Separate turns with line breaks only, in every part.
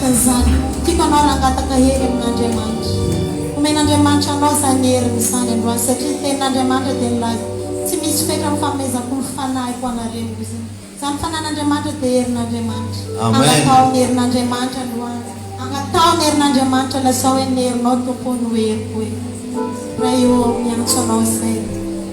anatin'izany, tiako anao raha hangataka hery amin'Andriamanitra. Omen'Andriamanitra anao izany heriny izany androany satria ny tenin'Andriamanitra dia milaza, Tsy misy fetra amin'ny fanomezako ny fanahiko anareo, hoy Izy. Izany fanan'Andriamanitra dia herin'Andriamanitra. Angataho ny herin'Andriamanitra androany. Angataho ny herin'Andriamanitra, lazao hoe ny herinao Tompo ô no heriko e. Ray ô, miantso Anao izay.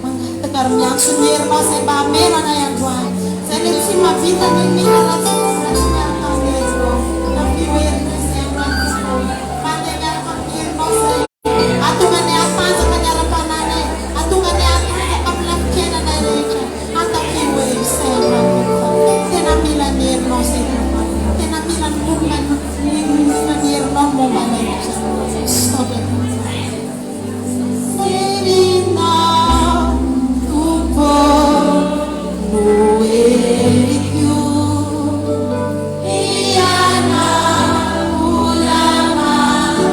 Mangataka ary miantso ny herinao izay mba hameno anay androany. Izay le tsy mahavita n'inon'inona raha tsy raha tsy miaraka amin'ny herinao. Tafio herinao izay androany Tompo ô. Mba handeha miaraka amin'ny herinao izay. Hahatonga anay hatanjaka ny ara-panahinay. Hahatonga anay hatanjaka amin'ny lafim-piainanay rehetra. Hatafio hery izay androany Tompo fa tena mila ny herinao izay Tompo a. Tena mila ny momba ny mila ny herinao ny momba anay rehetra. Misaotra Tompo. Herinao Tompo no heriko. Ianao mbola mampijoro.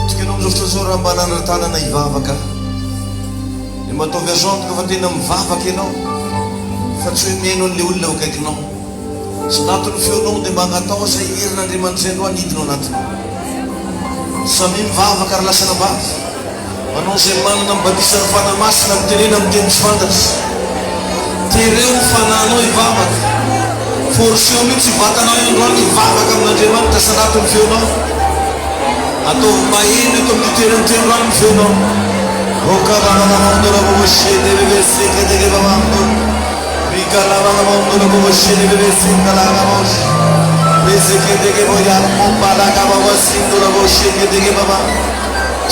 Tsika ianao amin'izao fotoana izao raha mba hanandratanana hivavaka dia mba ataovy azo antoka fa tena mivavaka ianao fa tsy hoe mihaino an'ilay olona eo akaikinao. Tsy nato ny feonao dia mba angataho izay herin'Andriamanitra indro hanidina ao anatinao. Samia mivavaka ry lasa anabavy. Manao izay manana ny batisan'ny Fanahy Masina mitenena amin'ny teny tsy fantatra. Tereo ny fanahinao hivavaka. Forceo mihitsy io vatanao io androany hivavaka amin'Andriamanitra sanato ny feonao. Ataovy maheno eto amin'ity toerana ity androany ny feonao.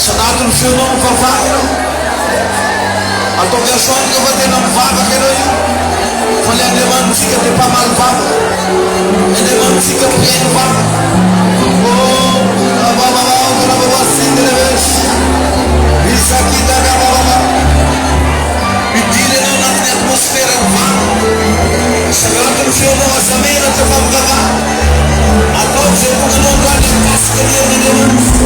Sanato ny feonao mivavaha ianao. Ataovy azo antoka fa tena mivavaka ianao io. Fa ilay Andriamanitsika dia mpamaly vavaka. Ny Andriamanitsika mpihaino vavaka. Oh, Midira ianao anatin'ny atmosfera ny vavaka. Sanato ny feonao, aza menatra fa mivavaha. Ataovy izay tonga anao androany mikasika ny herin'Andriamanitra.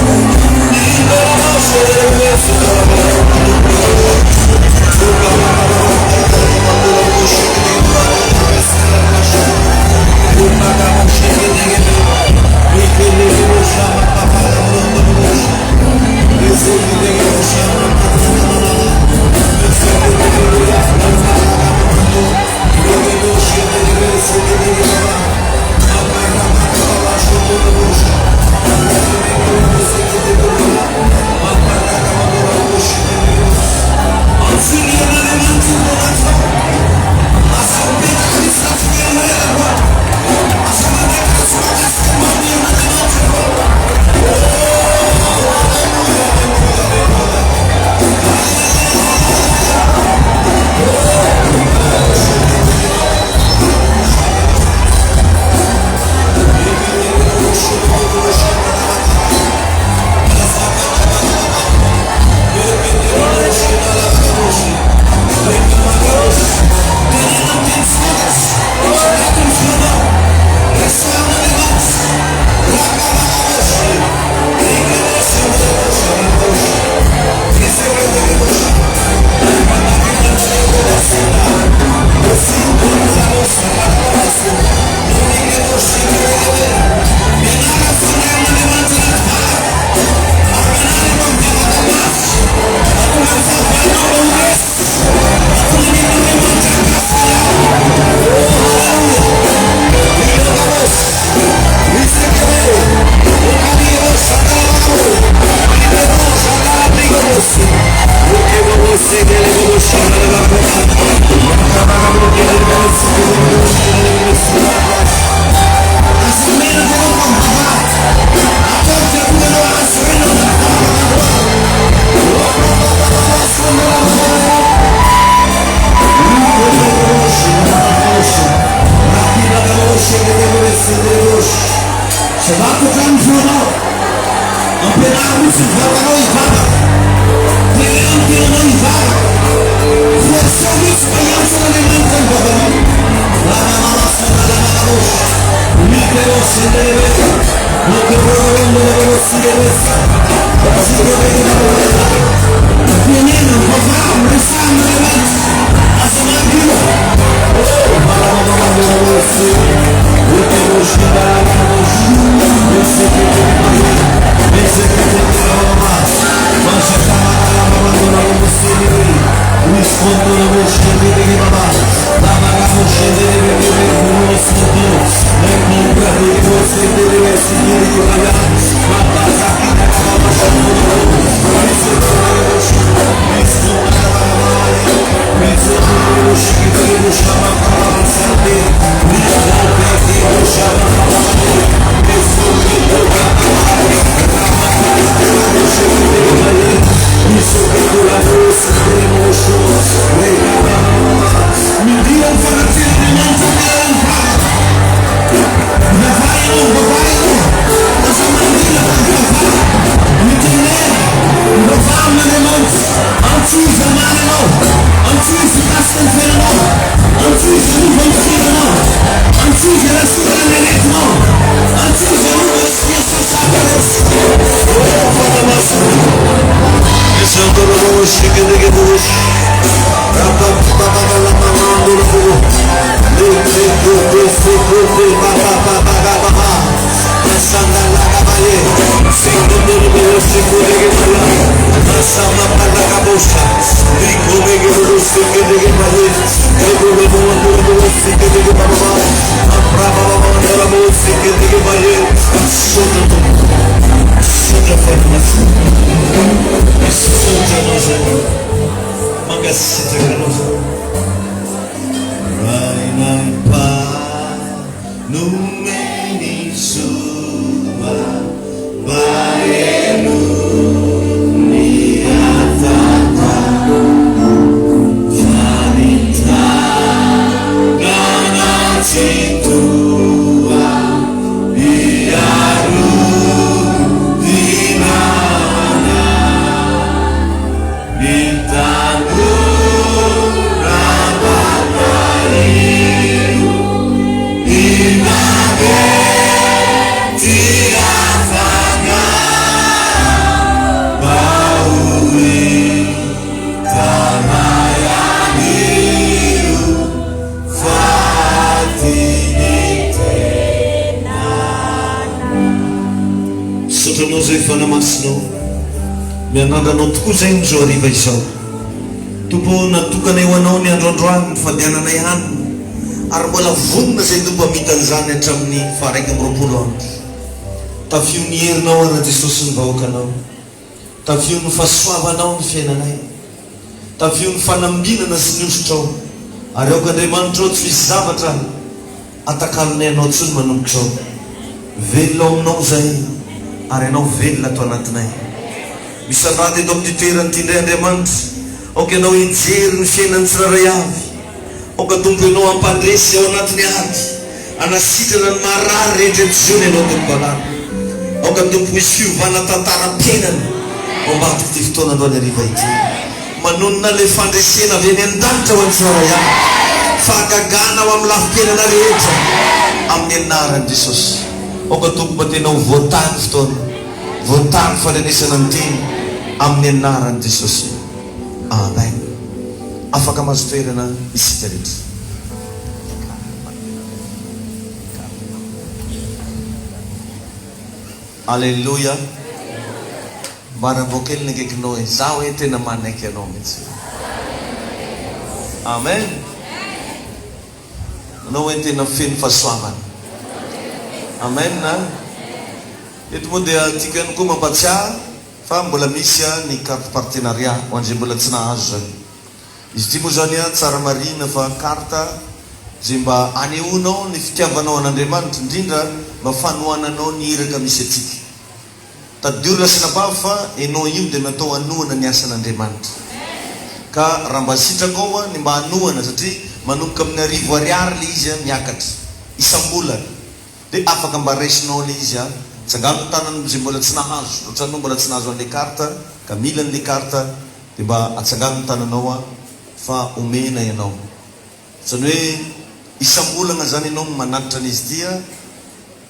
Sabato hatrany ny fonao. Ampianaro mihitsy ny vatanao hivavaka. Teneno ny tenanao hivavaka. Forceo mihitsy mba hiantso an'Andriamanitra ny vavanao. Teneno, mivavaha, miresaha amin'Andriamanitra. Aza mangina. Midira ny fanatrehan'Andriamanitra amin'ny alalan'ny vavaka. Mivavaha ianao, mivavaha ianao. Aza mangina fa mivavaha. Mitenena, mivavaha amin'Andriamanitra. Antsoy izy hamaly anao. Antsoy izy hikasika ny fiainanao. Antsoy izy hanova ny fiainanao. Antsoy izy hanasokana ny aretinao. Antsoy izy hanova ny sasaka rehetra. Oh, Fanahy Masina. Misaotra anao zay mankasitraka anao zay Rainay mpanome ny soa mba henoy ny hataka fa ny tanana tsy toa hiaro dinana ny tanora mampahery Inabe ty afaka mba ho hitanay anio Misaotra Anao izay Fanahy Masinao. Miandrandra Anao tokoa izay amin'izao hariva izao. Tompo ô, natokanay ho Anao ny andro androany, ny fandehananay hanina, ary mbola vonona izay Tompo hamita an'izany hatramin'ny faha-21 andro. Tafio ny herinao ara Jesosy ny vahoakanao. Tafio ny fahasoavanao ny fiainanay. Tafio ny fanambinana sy ny hosotrao. Ary aoka Andriamanitra ô tsy hisy zavatra atakalonay Anao intsony manomboka izao. Velona ao aminao izahay ary Ianao velona ato anatinay. Misandrata eto amin'ity toerana ity indray Andriamanitra. Aoka Ianao hijery ny fiainan'ny tsirairay avy. Aoka Tompo Ianao hampandresy ao anatin'ny ady, hanasitrana ny marary rehetra eto Ziona Ianao Tompo Malala. Aoka Tompo hisy fiovana tantaram-piainana ao ambadik'ity fotoana androany hariva ity. Manonona ilay fandresena avy any an-danitra ho an'ny tsirairay avy. Fahagagana ao amin'ny lafim-piainana rehetra amin'ny anaran'i Jesosy. Aoka Tompo mba tena ho voatahy ny fotoana, voatahy ny fandrenesana ny teny amin'ny anaran'i Jesosy. Amen. Afaka mahazo toerana isika rehetra. Aleloia. Mba arahabo kely ny akaikinao hoe, za hoe tena manaiky anao mihitsy. Amen. Anao hoe tena feno fahasoavana. Amen. Eto moa dia tiako ihany koa mampatsiahy Fa mbola misy ny carte partenariat ho an'izay mbola tsy nahazo zany. Izy ity moa zany tsara marihina fa carte izay mba anehoanao ny fitiavanao an'Andriamanitra, indrindra mba fanohananao ny iraka misy antsika. Tadidio ry lasinabavy fa enao io dia natao hanohana ny asan'Andriamanitra. Ka raha mba sitrakao ny mba hanohana satria manomboka amin'ny arivo ariary le izy miakatra isam-bolana. Dia afaka mba raisinao ilay izy an. Tsangano ny tanan'ny izay mbola tsy nahazo. Ohatran'ny hoe mbola tsy nahazo an'ilay carte ka mila an'ilay carte dia mba atsangano ny tananao an fa omena ianao. Izany hoe isam-bolana izany ianao no manatitra an'izy ity an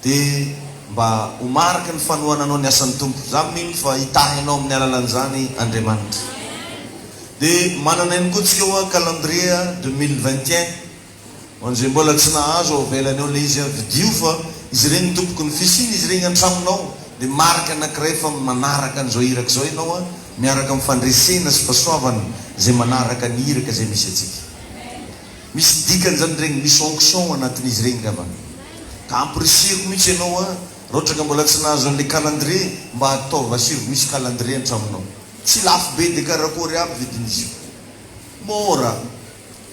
dia mba ho mariky ny fanohananao ny asan'ny Tompo. Za mino fa hitahy anao amin'ny alalan'izany Andriamanitra. Dia manana ihany koa tsika hoa calendrier 2021. Ho an'izay mbola tsy nahazo ao ivelany ao ilay izy an, vidio fa izy ireny tompoko ny fisiana izy ireny an-tranonao dia marika anankiray fa manaraka an'izao iraka izao ianao an, miaraka amin'ny fandresena sy fahasoavana izay manaraka ny iraka izay misy antsika. Misy dikany izany ireny, misy onction ao anatin'izy ireny ry havana. Ka ampirisihiko mihitsy ianao an, raha ohatra ka mbola tsy nahazo an'ilay calendrier mba ataovy asivo misy calendrier an-tranonao. Tsy lafo be dia karakory aby vidin'izy io. Mora.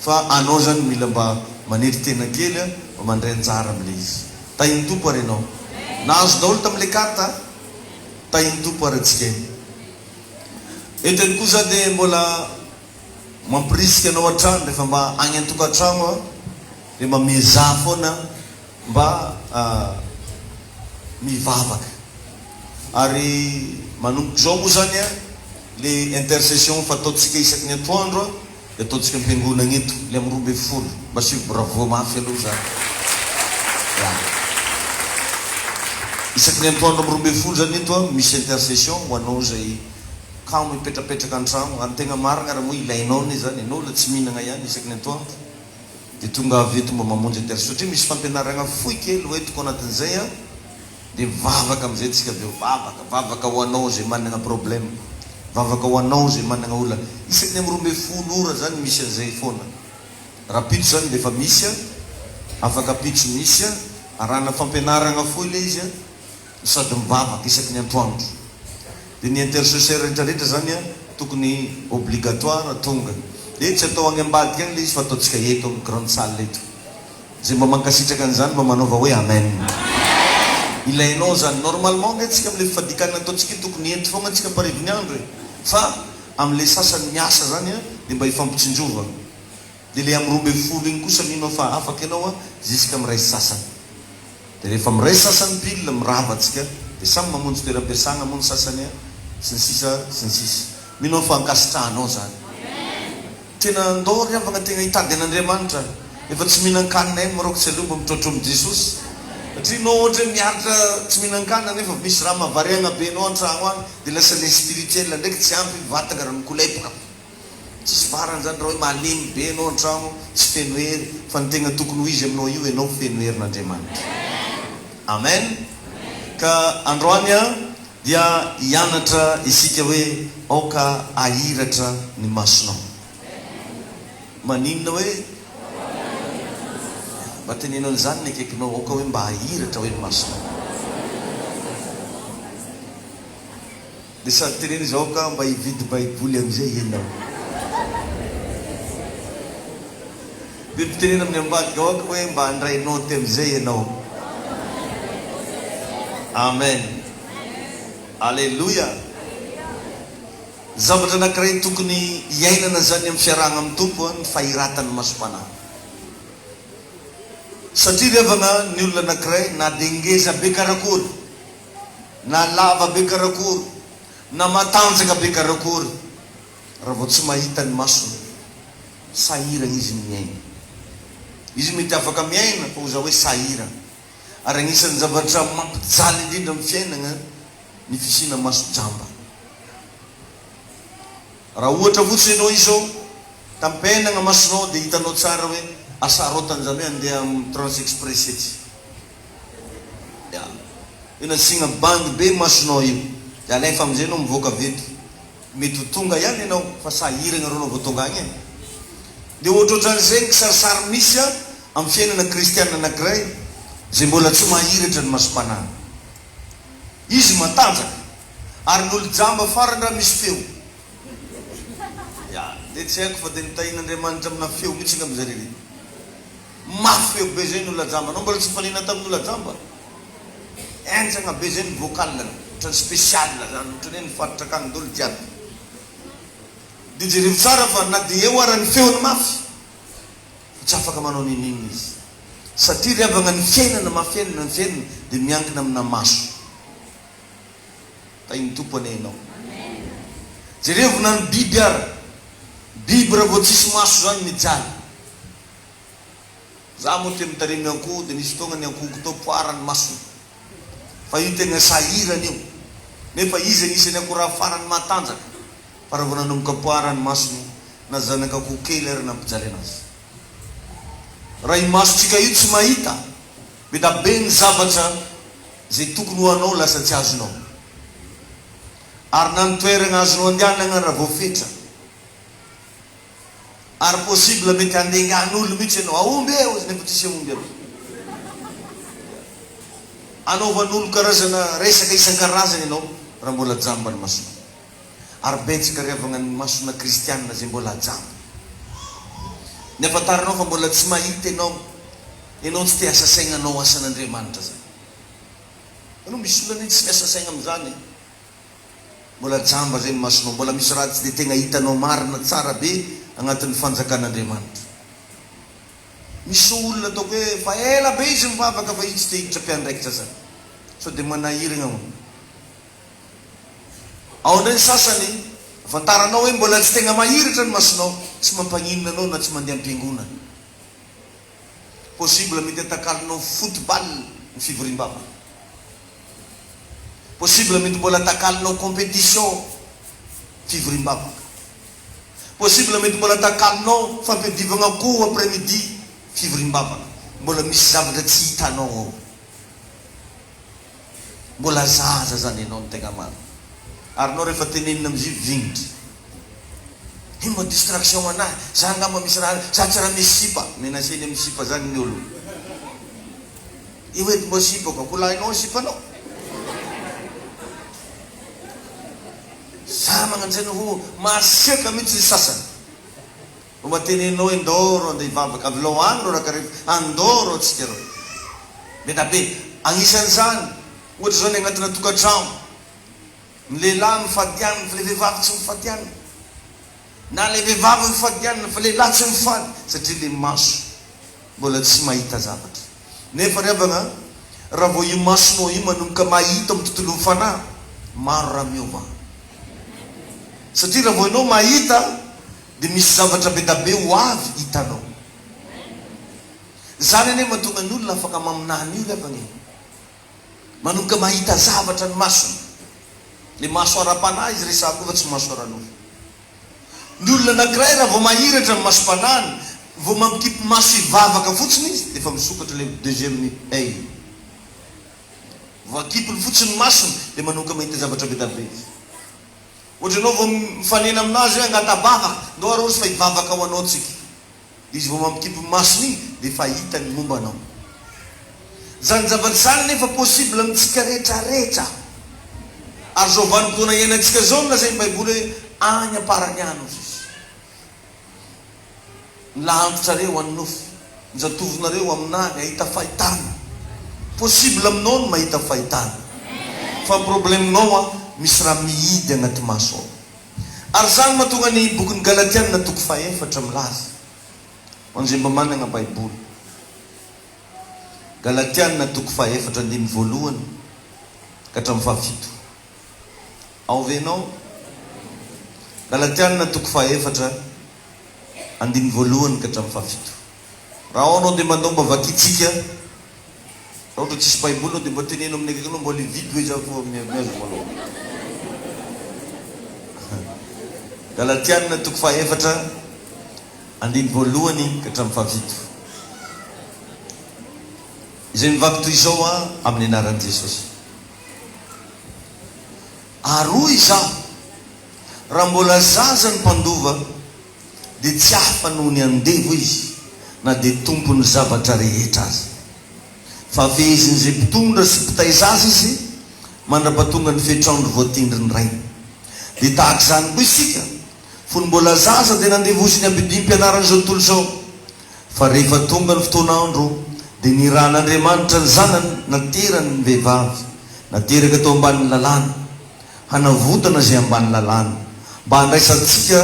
Fa anao zany mila mba manetry tena kely a, mba mandray anjara amle izy. Tahin'ny Tompo ary ianao. Nahazo daholo tamle carte a. Tahin'ny Tompo ary antsika e. Eto ihany koa za dia mbola mampirisika anao hatrany rehefa mba agny an-tokantragno a, dia mba miezaha foana mba mivavaka. Ary manomboka izao moa zany a, le intercession fataontsika isaky ny atoandro a, Dia ataontsika am-piangonagna eto, ilay amin'ny 12. Mba asio bravo mafy aloha zany. Ya. Isaky ny antoandro amin'ny 12 zany eto an, misy intercession ho anao izay kamo hipetrapetraka an-tragno. Ary ny tegna marigna ary moa ilainao anie zany, enao olona tsy mihinagna ihany isaky ny antoandro. Dia tonga avy eto mba mamonjy intercession satria misy fampianaragna fohy kely ho entiko anatin'izay an. Dia mivavaka amin'izay tsika avy eo, vavaka, vavaka ho anao izay managna problème, vavaka ho anao izay managna olana. Isaky ny amin'ny 12 ora zany misy an'izay foana. Rahampitso zany dia efa misy an, afaka ampitso misy an, arahana fampianaragna fohy ilay izy an, sady mivavaka isaky ny antoandro. Dia ny intercesseur rehetra rehetra zany an, tokony obligatoire tonga. Dia tsy atao agny ambadika agny ilay izy fa ataontsika eto amin'ny grande salle eto. Izay mba mankasitraka an'izany mba manaova hoe Amen. Ilainao izany. Normalement ange tsika amin'ilay fifadikanana ataontsika io tokony ento foagna tsika amparivony andro e. Fa amin'ilay sasany miasa zany an dia mba hifampitsinjovana. Dia ilay amin'ny 12 iny kosa mino aho fa afaka ianao an jusqu'à miray sasany. Dia rehefa miray sasany pile mirava tsika dia samy mamonjy toeram-piasagna moa ny sasany an sy ny sisa sy ny sisa. Mino aho fa ankasitrahanao zany. Tena ndao ry havagna tegna hitady an'Andriamanitra efa tsy mihinan-kanina ihany marôko tsy aleo mba mitrôtrô amin'i Jesosy satria nao ohatra hoe miaritra tsy mihinan-kanina nefa misy raha mahavariagna be anao an-tragno agny de lasa le spirituel ndraiky tsy ampy vatagna raha mikolepoka tsisy varany zany raha hoe malemy be anao an-tragno tsy feno hery fa ny tegna tokony ho izy aminao io enao feno herin'Andriamanitra Amen ka androany an Dia hianatra isika hoe aoka hahiratra ny masonao. Maninona hoe? Mba teneno an'izany ny akaikinao, aoka hoe mba hahiratra hoe ny masonao. Dia sady teneno izy aoka mba hividy baiboly amin'izay ianao. Dia mitenena amin'ny ambadika aoka hoe mba handray naoty amin'izay ianao. Amen. Aleloia. Zavatra anankiray tokony hiainana izany amin'ny fiarahana amin'ny Tompo ny fahiratan'ny masom-panahy. Satria ry havana ny olona anankiray na dia ngeza be karakory, na lava be karakory, na matanjaka be karakory, raha vao tsy mahita ny masony, sahirana izy ny miaina. Izy mety afaka miaina fa ho za hoe sahirana. Ary agnisan'ny zavatra mampijaly indrindra amin'ny fiainagna ny fisiana maso jamba. Raha ohatra fotsiny ianao izao, tampenagna masonao dia hitanao tsara hoe asarotany izany hoe andeha amin'ny Trans Express etsy. Ya. Io nasiagna bandy be masonao io. Dia alefa amin'izay ianao mivoaka avy eto. Mety ho tonga ihany ianao fa sahiragna reo anao vao tonga agny e. Dia ohatrohatran'izay ny kisarisary misy amin'ny fiainana kristiana anankiray izay mbola tsy mahiratra ny masom-panahy. Izy matanjaka ary ny olo-jamba farany raha misy feo. Ya, dia tsy haiko fa dia nitahian'Andriamanitra amina feo mihitsy angamba zareo ireny. Mafy feo be zay ny olona jamba. Anao mbola tsy nifanena tamin'ny olona jamba? Henjagna be zay ny vocal-ny. Ohatran'ny spécial zany, ohatran'ny hoe nifaritra akagny daholo jiaby. Dia jerevo tsara fa na dia eo ara ny feony mafy, fa tsy afaka manao n'inon'inona izy. Satria ry havagna ny fiainana maha fiainana ny fiainana dia miankina amina maso. Tahin'ny Tompo anie ianao. Jerevo na ny biby ara. Biby raha vao tsisy maso zany mijaly. Za moa tia mitarimy akoho dia nisy fotoagna ny akohoko tao poara ny masony. Fa io tegna sahirana io. Nefa izy agnisan'ny akoraha farany matanjaka. Fa raha vao nanomboka poara ny masony na zanak'akoho kely ary nampijaly anazy. Raha io masontsika io tsy mahita, be da be ny zavatra izay tokony ho anao lasa tsy azonao. Ary na ny toeragna azonao andehanagna raha voafetra. Ary possible mety handengan'olo mihitsy ianao. Aomby e ozy nefa tsisy aomby aby. Anaovan'olo karazana resaka isan-karazany ianao raha mbola jamba ny masonao. Ary betsaka ry havagna ny masona kristianina izay mbola jamba. Ny afantaranao fa mbola tsy mahita ianao, ianao tsy te hiasa saigna hanao asan'Andriamanitra zany. Ianao misy olona anie tsy miasa saigna amin'izany e. Mbola jamba zay ny masonao, mbola misy raha tsy dia tegna hitanao marina tsara be agnatin'ny fanjakan'Andriamanitra. Misy olona ataoko hoe efa ela be izy mivavaka fa izy tsy te hiditra mpiandraikitra zany. Sao dia manahiragna hono. Ao indray ny sasany, afantaranao hoe mbola tsy tegna mahiratra ny masonao, tsy mampagninona anao na tsy mandeha am-piangonana. Possible mety atakalonao football ny fivoriam-bavaka. Possible mety mbola takalonao competition fivoriam-bavaka. Possible mety mbola takalonao fampiadivagna akoho après midi fivoriam-bavaka. Mbola misy zavatra tsy hitanao ao. Mbola zaza zany enao no tegna marina. Ary nao rehefa tenenina amizio vignitra. Ino mba distraction anahy, za angamba misy raha, za tsy raha misy sipa. Menaceny amin'ny sipa zany ny olo. Io edy mba sipako, akolahinao ny sipanao. Za magnano zay no masiaka mihitsy ny sasany. Vao mba tenenao hoe ndao rô andeha hivavaka, avelao any rô rakarivo, andao rô tsika rô. Be da be. Agnisan'izany, ohatra zao ny agnatina tokantrano, ny lehilahy mifady hanina fa le vehivavy tsy mifady hanina. Na le vehivavy mifady hanina fa lehilahy tsy mifady satria le maso mbola tsy mahita zavatra. Nefa ry havagna, raha vao io masonao io manomboka mahita amin'ny tontolon'ny fanahy, maro raha miova. Satria raha vao ianao mahita dia misy zavatra bedabe ho avy hitanao. Izany anie mahatonga ny olona afaka maminany io ry havagna e. Manomboka mahita zavatra ny masony. Le maso ara-panahy izy resahako io fa tsy maso ara-nofo. Ny olona anakiray raha vao mahiratra ny masom-panahiny, vao mampikipy maso hivavaka fotsiny izy dia efa misokatra le deuxième oeil. Vao akipiny fotsiny ny masony dia manomboka mahita zavatra bedabe izy. Ohatra ianao vao mifanena aminazy hoe angata-bavaka, ndao aroso fa hivavaka ho anao tsika. Dia izy vao mampikipy ny masony iny dia efa hitany ny momba anao. Izany zavatra izany anefa possible amintsika rehetra rehetra. Ary izao vanim-potoana iainantsika izao no lazain'ny baiboly hoe any am-parany any hozy izy. Ny lahantitrareo any nofy, ny zatovonareo aminany hahita fahitana. Possible aminao ny mahita fahitana. Fa ny problème-nao an, misy raha mihidy agnaty maso ao. Ary izany no mahatonga ny bokin'ny Galatiana toko fahefatra milaza, ho an'izay mba manana Baiboly. Galatiana toko fahefatra andininy voalohany ka hatramin'ny fahafito. Ao ve ianao? Galatiana toko fahefatra andininy voalohany ka hatramin'ny fahafito. Raha ao anao dia mba ndao mba vakintsika. Raha ohatra tsisy baiboly anao dia mba teneno amin'ny akaikinao mba le vide hoe za fa miazona malôha. Galatiana toko fahefatra andininy voalohany ka hatramin'ny fahafito. Izay mivaky toy izao an amin'ny anaran'i Jesosy. Ary hoy izaho, raha mbola zaza ny mpandova dia tsy hafa noho ny andevo izy na dia tompon'ny zavatra rehetra aza. Fa fehezin'izay mpitondra sy mpitaiza azy izy mandra-pahatonga ny fetr'andro voatendrin'ny rainy. Dia tahaka izany koa isika, fony mbola zaza dia nandevozin'ny ambidim-pianaran'izao tontolo izao, fa rehefa tonga ny fotoan'andro dia nirahan'Andriamanitra ny Zanany naterany ny vehivavy, nateraka tao ambanin'ny lalàna, hanavotana izay ambany lalàna, mba handraisantsika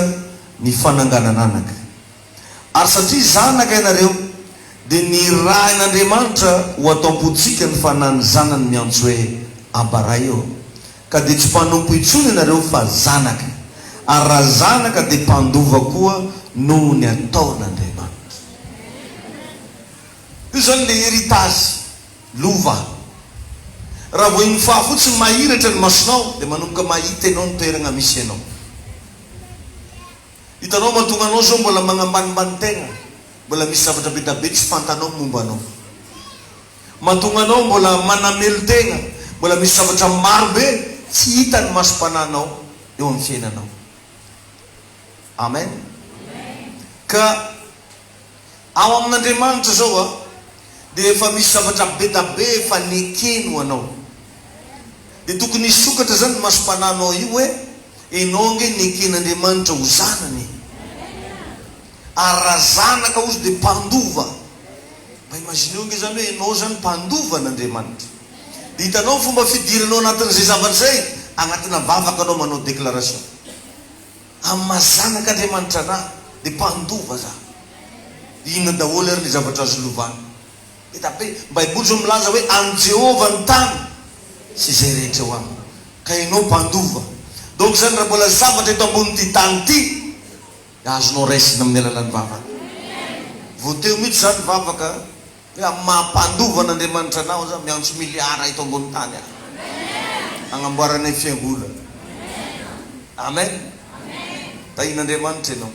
ny fananganan'anaka. Ary satria zanaka ianareo, Dia nirahin'Andriamanitra ho ato am-pontsika ny Fanahin'ny Zanany miantso hoe, Abba Ray ô! Ka dia tsy mpanompo intsony ianareo fa zanaka, ary raha zanaka dia mpandova koa noho ny ataon'Andriamanitra. Io izany ilay héritage, lova. Raha vao mifoha fotsiny mahiratra ny masonao dia manomboka mahita ianao ny toerana misy ianao. Hitanao mahatonga anao zao mbola magnambanimbany tegna, mbola misy zavatra be da be tsy fantanao momba anao. Mahatonga anao mbola manamelo tegna, mbola misy zavatra maro be tsy hitan'ny masom-panahinao eo amin'ny fiainanao. Amen. Ka ao amin'Andriamanitra zao a, dia efa misy zavatra be da be efa nekeny ho anao. Dia tokony hisokatra zany ny masom-panahinao io hoe, enao ange neken'Andriamanitra ho zanany e. Ary raha zanaka ozy dia mpandova. Mba imagineo ange zany hoe enao zany mpandova an'Andriamanitra. Dia hitanao ny fomba fidiranao anatin'izay zavatra izay, agnatina vavaka anao manao déclaration. Amin'ny maha zanak'Andriamanitra anah dia mpandova za. Inona daholo ary le zavatra azo lovana? Be da be. Ny Baiboly izao milaza hoe an'i Jehovah ny tany sy izay rehetra eo aminy. Ka ianao mpandova. Donc izany raha mbola zavatra eto ambonin'ity tany ity dia azonao raisina amin'ny alalan'ny vavaka. Vao teo mihitsy izany vavaka hoe amin'ny maha mpandova an'Andriamanitra anao aza miantso miliara eto ambony tany aho. Hagnamboaranay fiangonana. Amen. Tahin'Andriamanitra ianao.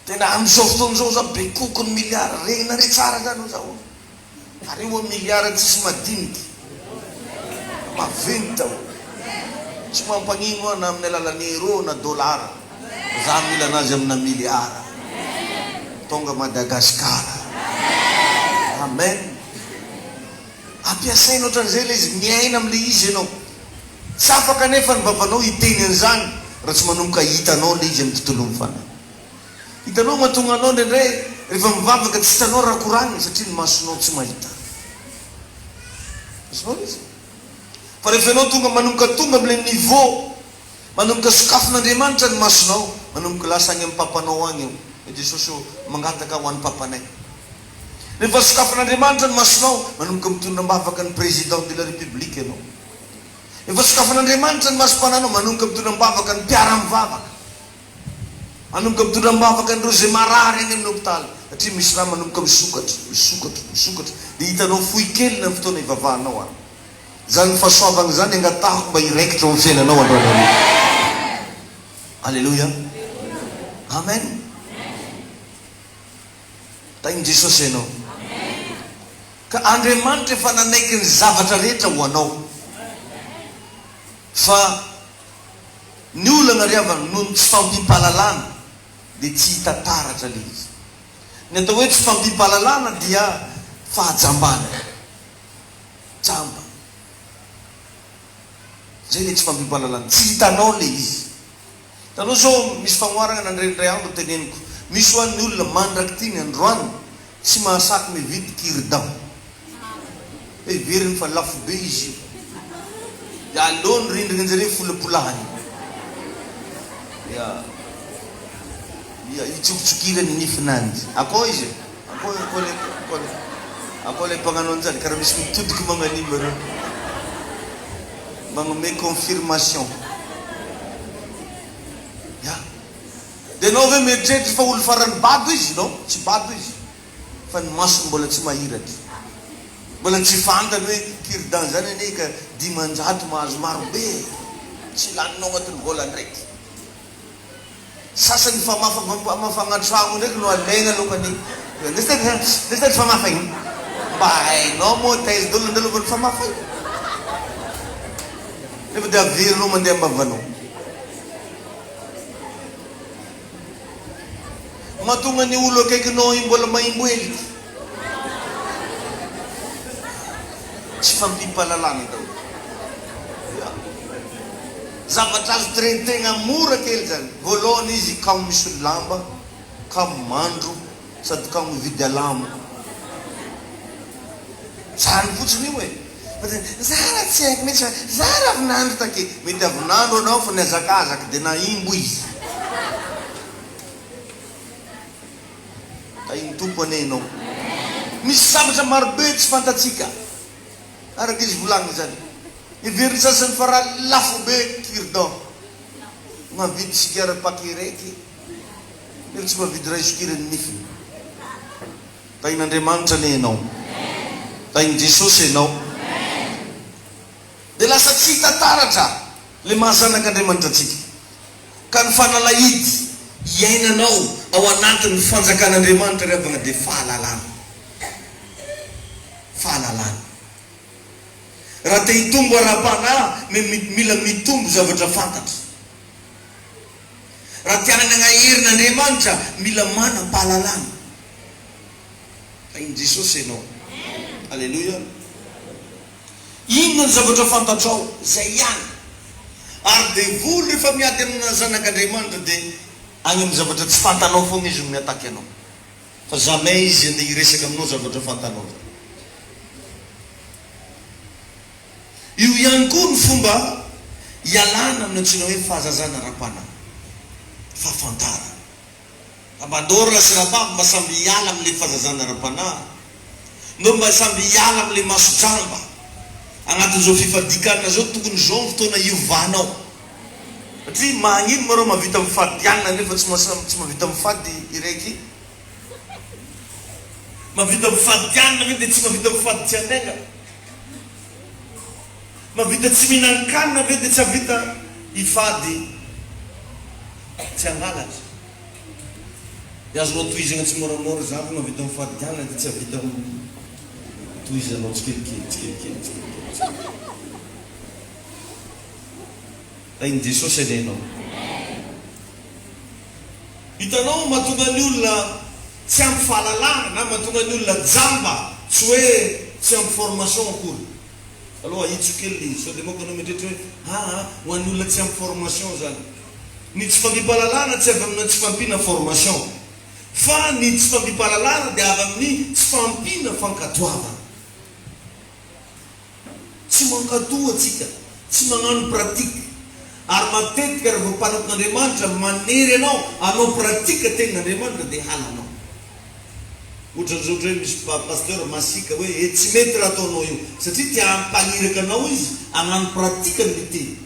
Tena amin'izao fotoana izao za be koky ny milliard, regninareo tsara zany hoy zaho, ary io milliard tsisy madiniky, maventy daholo, tsy mampagnino aho na amin'ny alalan'ny euro na dollar, za mila anazy amina milliard, tonga Madagascar, amen, ampiasaina ohatran'izay ilay izy, miaina amin'ilay izy ianao, tsy afaka anefa ny vavanao hiteny an'izany raha tsy manomboka hitanao ilay izy amin'ny tontolon'ny fanahy. Hitanao mahatonga anao indraindray rehefa mivavaka tsy hitanao raha koragnina satria ny masonao tsy mahita. Azonao ilay izy? Fa rehefa ianao tonga manomboka tonga amin'ilay niveau, manomboka sokafin'Andriamanitra ny masonao, manomboka lasa agny amin'ny papanao agny eo, hoe Jesosy ô, mangataka ho an'ny papanay. Rehefa sokafin'Andriamanitra ny masonao, manomboka mitondra am-bavaka ny président de la république ianao. Rehefa sokafin'Andriamanitra ny masom-panahinao, manomboka mitondra am-bavaka ny mpiara-mivavaka. Manomboka mitondra am-bavaka an'ireo izay marary any amin'ny hopitaly, satria misy raha manomboka misokatra, misokatra, misokatra, dia hitanao fohy kely na ny fotoana hivavahanao ary. Izany fahasoavana izany angatahako mba hiraikitra ao amin'ny fiainanao androany hariva. Aleloia. Amen. Tahin'i Jesosy ianao. Ka Andriamanitra efa nanaiky ny zavatra rehetra ho anao. Fa Ny olana ry havana, noho ny tsy fahampiam-pahalalana dia tsy hita taratra ilay izy. Ny atao hoe tsy fahampiam-pahalalana dia fahajambana. Jamba. Izay ilay tsy fahampiam-pahalalana. Tsy hitanao ilay izy. Hitanao izao, misy fanoharana nandre indray andro teneniko. Misy ho'a ny olona mandrak'ity ny androany Tsy mahasaky mividy cure-dent. Heveriny fa lafo be izy io. Dia aleo ny rindrina jereo folapolahany. Dia dia itsokitsokirany nifinanjy. Akao izy e. Akao akao le akao le akao le mpagnano an'izany karaha misy mitodiky magnan'io nareo. Magnome confirmation. Ya. Dia ianao ve mieritreritra fa olo farany bado izy? Non, tsy bado izy fa ny masony mbola tsy mahiratra. Mbola tsy fantany hoe cure-dent zany anie ka 500 mahazo maro be e! Tsy laninao agnatin'ny volan-draiky. Sasany famafa famafagna tragno ndraiky no alaigna alokany ndesy tady famafa igny. Mba hainao moa taiza daholo nandalovan'ny famafa io? Nefa dia averinao mandeha am-bavanao. Mahatonga ny olo akaikinao io mbola maimbo heliky. Tsy fampimpahalalana daholo. Ya. Zavatra azo traiter-na mora kely zany. Voalohany izy kamo misolo lamba, kamo mandro, sady kamo mividy alamo. Zany fotsiny io e. Fa dia za raha tsy haiko mihitsy fa za raha avy nandro take. Mety avy nandro anao fa nihazakazaka dia nahimbo izy. Tahin'ny Tompo anie. anie ianao. Misy zavatra marobe tsy fantatsika. Araka izy volagniny zany. Heverin'ny sasany fa raha lafo be cure dent. Mahavidy sigara paquet raiky nefa tsy mahavidy ray sokiran'ny nifiny. Tahin'Andriamanitra anie ianao. Tahin'i Jesosy ianao. Dia lasa tsy hita taratra ilay maha zanak'Andriamanitra antsika. Ka ny fanalahidy iainanao ao anatin'ny fanjakan'Andriamanitra ry havagna dia fahalalana. Fahalalana. Raha te hitombo ara-panahy mila mitombo zavatra fantatra. Raha te hanana herin'Andriamanitra mila manam-pahalalana. Tahin'i Jesosy ianao. Aleloia. Inona ny zavatra fantatrao? Izay ihany. Ary devoly rehefa miady amina zanak'Andriamanitra dia any amin'ny zavatra tsy fantanao foana izy no mi-attaque anao. Fa jamais izy andeha hiresaka aminao zavatra fantanao zany. Io ihany koa ny fomba hialana amin'ny antsoina hoe fahazazana ara-panahy. Fahafantarana. Mba ndao sy rabavy mba samby hiala amin'ilay fahazazana ara-panahy. Ndao mba samby hiala amin'ilay maso jamba. Agnatin'izao fifadian-kanina izao tokony izao ny fotoana hiovanao. Satria magnino ma reo mahavita mifady hanina nefa tsy tsy mahavita mifady iraiky? Mahavita mifady hanina ve dia tsy mahavita mifady tsy handainga? Mahavita tsy mihinan-kanina ve dia tsy hahavita hifady tsy hangalatra? Dia azonao tohizana tsimoramora izany fa mahavita mifady hanina dia tsy hahavita tohizanao tsikelikely tsikelikely tsikelikely tsikelikely. Tahin'i Jesosy anie ianao. Hitanao mahatonga ny olona tsy ampy fahalalana na mahatonga ny olona jamba tsy hoe tsy ampy formation akory. Aloha ahitsio kely le izy sao dia manko anao mieritreritra hoe aa ho an'ny olona tsy ampy formation zany. Ny tsy fampiam-pahalalana tsy avy amina tsy fahampiana formation fa ny tsy fampiam-pahalalana dia avy amin'ny tsy fahampiana fankatoavana. Tsy mankatò antsika, tsy magnano pratique. Ary matetika raha vao mpanompon'Andriamanitra manery anao hanao pratique tenin'Andriamanitra dia halanao. Ohatran'izao ohatra hoe misy pasteur masiaka hoe eh tsy mety raha ataonao io satria te hampaniraka anao izy hagnano pratique an'ilay teny.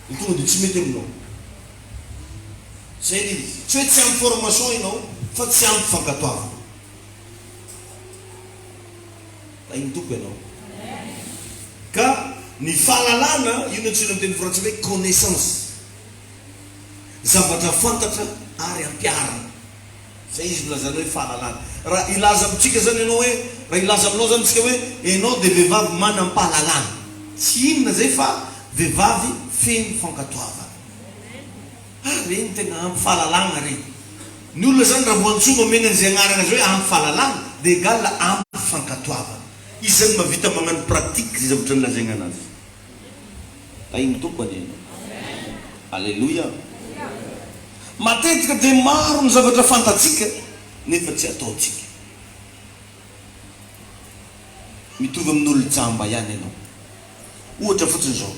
Dia tonga dia tsy mety aminao. Zay ilay izy. Tsy hoe tsy ampy formation ianao fa tsy ampy fankatoavana. Tahin'ny Tompo ianao. Ka ny fahalalana, io no antsoina amin'ny teny frantsay hoe connaissance. Zavatra fantatra ary ampiharina. Izay izy no lazaina hoe fahalalana. Raha hilaza amintsika izany ianao hoe, raha hilaza aminao izany isika hoe ianao dia vehivavy manam-pahalalana. Tsy inona izay fa vehivavy feno fankatoavana. Ah, ireny tena ampy fahalalana ireny. Ny olona zany raha vao antsoina omena an'izay agnarana zay hoe ampy fahalalana dia egal ampy fankatoavana. Izy zany mahavita magnano pratique zay zavatra nilazaigna anazy. Tahin'ny Tompo anie ianao. Aleloia. Matetika dia maro ny zavatra fantatsika nefa tsy ataontsika. Mitovy amin'olo jamba ihany ianao. Ohatra fotsiny izao.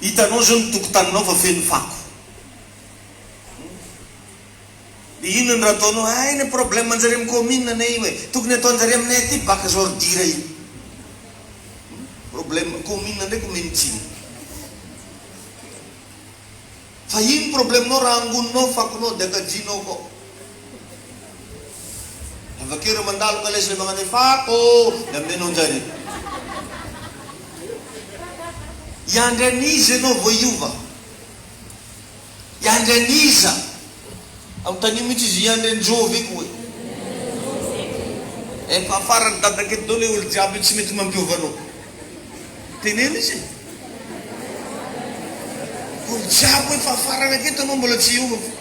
Hitanao izao ny tokotaninao fa feno fako. Dia inona no raha ataonao? Hay ny problème anjareo amin'ny commune anie io e. Tokony ataonjareo aminay aty bac ordure io. Problème commune ndraiky omeny tsiny. Fa ino problème nao raha angoninao fakonao dia kajianao koa. Avakeo ireo mandalo kalesy le magnano hoe fako dia amenao njare. Hiandry an'iza ianao vao hiova? Hiandry an'iza? Anontanio mihitsy izy hiandry an'i Jovy koa e. Efa farany dadakely daholo olo jiaby io tsy mety mampiova anao. Teneno izy e. Olo jiaby hoe fa farany aketo anao mbola tsy hiova fa.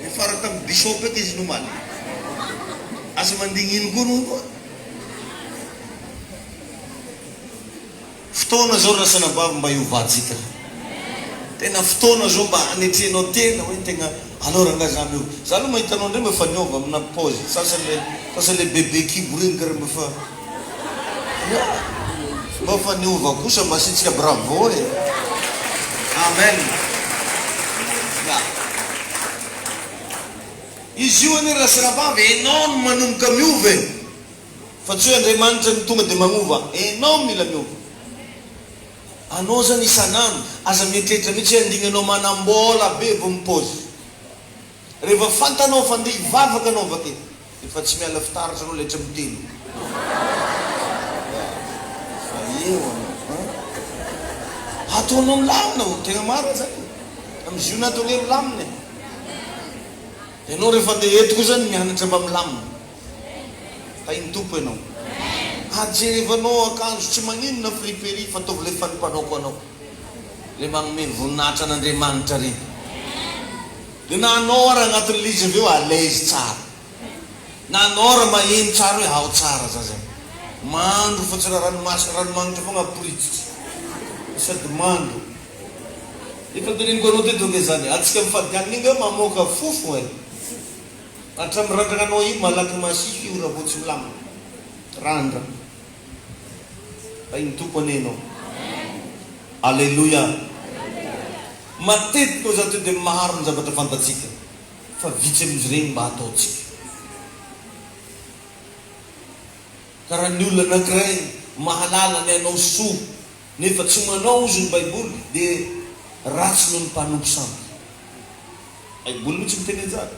Niafara tamin'ny bishop eto izy nomaly. Asa mandigny ino koa anao koa. Fotoana zao rasanabavy mba hiovantsika. Tena fotoana zao mba hanetrenao tena hoe tegna aleo rangah za miova. Za aloha mahita anao ndray mba efa niova amina paozy. Sasany le sasany le bebe kibo regny kara mba efa ya mba efa niova kosa mba asiantsika bravo e. Amen. Ya. Izy io anie Rasirabavy, enao no manomboka miova e! Fa tsy hoe Andriamanitra no tonga dia magnova, enao mila miova. Anao zany isan'andro, aza mieritreritra mihitsy hoe andignanao manam-bola be vao mi-pause. Rehefa fantanao fa andeha hivavaka anao avake, efa tsy miala fitaratra anao letra miteny. Fa eo anao an! Ataonao milamina ô, tegna marina zany e! Am ziona ato ange milamina e! Ianao rehefa andeha eto koa zany mianatra mba milamina. Tahin'ny Tompo ianao. Ary jerevanao akanjo tsy maninona friperie fa ataovy le fanimpanaoko anao. Le magnome voninahitra an'Andriamanitra regny. De na anao ara agnatin'le izy avy eo à l'aise tsara. Na anao ara maheno tsara hoe ao tsara za zay. Mandro fa tsy raha ranomasina, ranomanitra fogna aporitsitra. Sady mandro. Efa teneniko anao teto ange zany e. Antsika mifady hanina iny nga mamoaka fofo e. Hatramin'ny randragnanao io malaky masiso io raha vao tsy milamina. Randra. Tahin'ny Tompo anie ianao. Aleloia. Matetika oa za teo dia maro ny zavatra fantatsika fa vitsy amin'izy ireny mba ataontsika. Ka raha ny olona anankiray mahalala ny hanao soa nefa tsy manao ozy ny baiboly dia ratsy noho ny mpanompo sampy. Baiboly mihitsy miteny an'izany.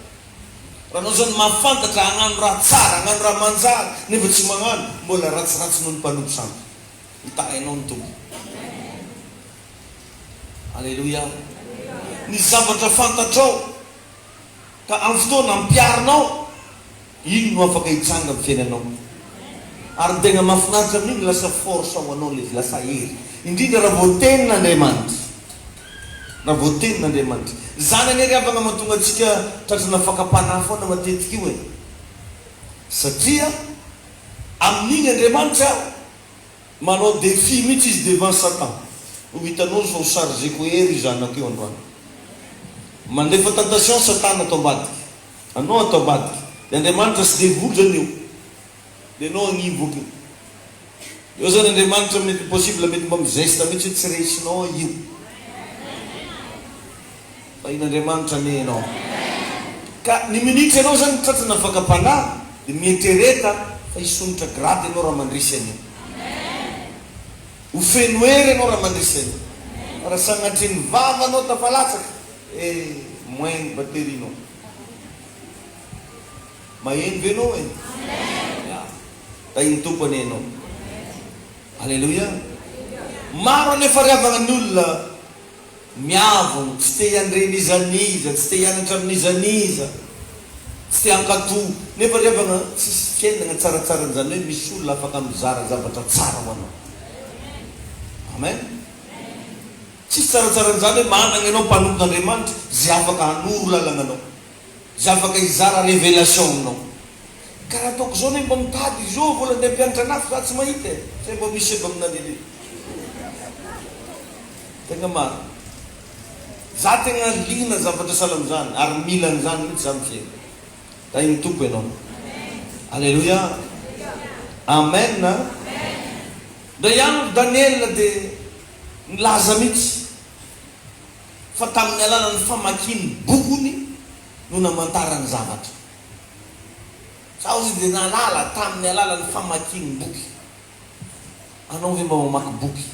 Raha anao zany mahafantatra hagnano raha tsara, hagnano raha manjary nefa tsy magnano, mbola ratsiratsy noho ny mpanompo sampy. Hitahy anao ny Tompo. Aleloia. Ny zavatra fantatrao ka amin'ny fotoana ampiharinao, iny no afaka hitranga amin'ny fiainanao. Ary ny tegna mahafinaritra amin'iny, lasa force ho anao ilay izy, lasa hery. Indrindra raha vao tenin'Andriamanitra. Raha vao tenin'Andriamanitra. Izany anie ry havagna mahatonga antsika tratrana fakam-panahy foana matetika io e. Satria amin'iny Andriamanitra manao défi mihitsy izy devant Satan. Ho hitanao izy fa ho charger-ko hery io zanako io androany. Mandefa tentation Satana ato ambadika. Anao ato ambadika. Dia Andriamanitra sy devoly zany eo. Dia enao agnivo akeo. Eo zany Andriamanitra mety possible mety mba mi-geste mihitsy hoe tsy resinao io. Tahin'Andriamanitra anie enao. Ka ny minitra enao zany tratrana fakam-panahy dia mieritrereta fa hisonitra grade enao raha mandresy an'io. Ho feno hery enao raha mandresy an'io. Fa raha sagnatria ny vava anao tafalatsaka, eh moins ny batterie-nao. Maheno ve enao e? Ya. Tahin'ny Tompo anie enao. Aleloia. Maro anefa ry havagna ny olona miavogno, tsy te hiandre n'iza n'iza, tsy te hianatra amin'iza n'iza, tsy te hankatò. Nefa ry havagna tsisy fiainagna tsaratsara an'izany hoe misy olona afaka mizara zavatra tsara ho anao. Amen. Tsisy tsaratsara an'izany hoe managna enao mpanompon'Andriamanitra izay afaka hanoro lalagna anao. Izay afaka hizara révélation aminao. Ka raha ataoko zao ne mba mitady izy io vola ndeha mpianatra anafo za tsy mahita e! Zay mba misy eba aminareo e! Tegna marina. Za tegna liana zavatra sahala amizany ary mila an'izany mihitsy za am fiainana. Tahin'ny Tompo ianao. Aleloia. Amen. Ndray andro Daniela dia nilaza mihitsy. fa tamin'ny alalan'ny famakiany bokony no namantarany zavatra. Zaho izy dia nahalala tamin'ny alalan'ny famakiany boky. Anao ve mba mamaky boky?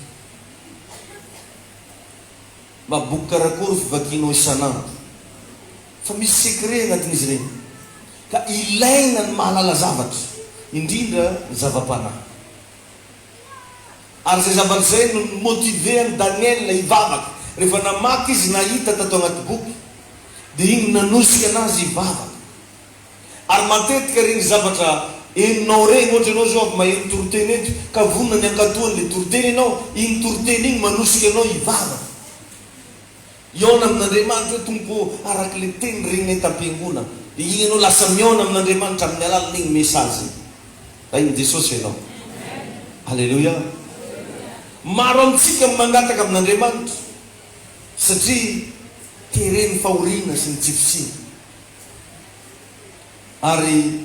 Mba boky karakory fivakianao isan'andro? Fa misy secret anatin'izy ireny. Ka ilaina ny mahalala zavatra, indrindra ny zava-panahy. Ary izay zavatra izay no ni-motiver an'i Daniel hivavaka. Rehefa namaky izy nahita tato anaty boky, dia iny no nanosika anazy hivavaka. Ary matetika ireny zavatra henonao ireny, ohatra ianao izao avy maheno toriteny eto, ka vonona ny hankatoa an'ilay toriteny ianao, iny toriteny iny manosika anao hivavaka. Hihaona amin'Andriamanitra hoe, Tompo ô, araka ilay teny reninay tam-piangonana. Dia iny ianao lasa mihaona amin'Andriamanitra amin'ny alalan'iny message iny. Tahin'i Jesosy ianao. Aleloia. Maro amintsika no mangataka amin'Andriamanitra satria teren'ny fahoriana sy ny tsy fisiana. Ary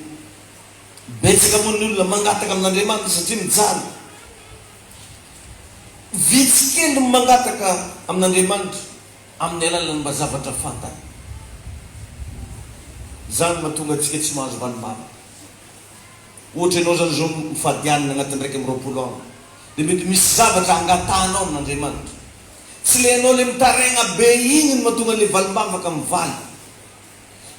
betsaka moa ny olona mangataka amin'Andriamanitra satria mijaly. Vitsy kely ny mangataka amin'Andriamanitra amin'ny alalan'ny mba zavatra fantany. Izany mahatonga antsika tsy mahazo valim-bavaka. Ohatra ianao izany izao mifady hanina agnatin'ny 21 andro, dia mety misy zavatra angatahanao amin'Andriamanitra. Tsy le ianao le mitaraigna be igny no mahatonga an'le valim-bavaka mivaly.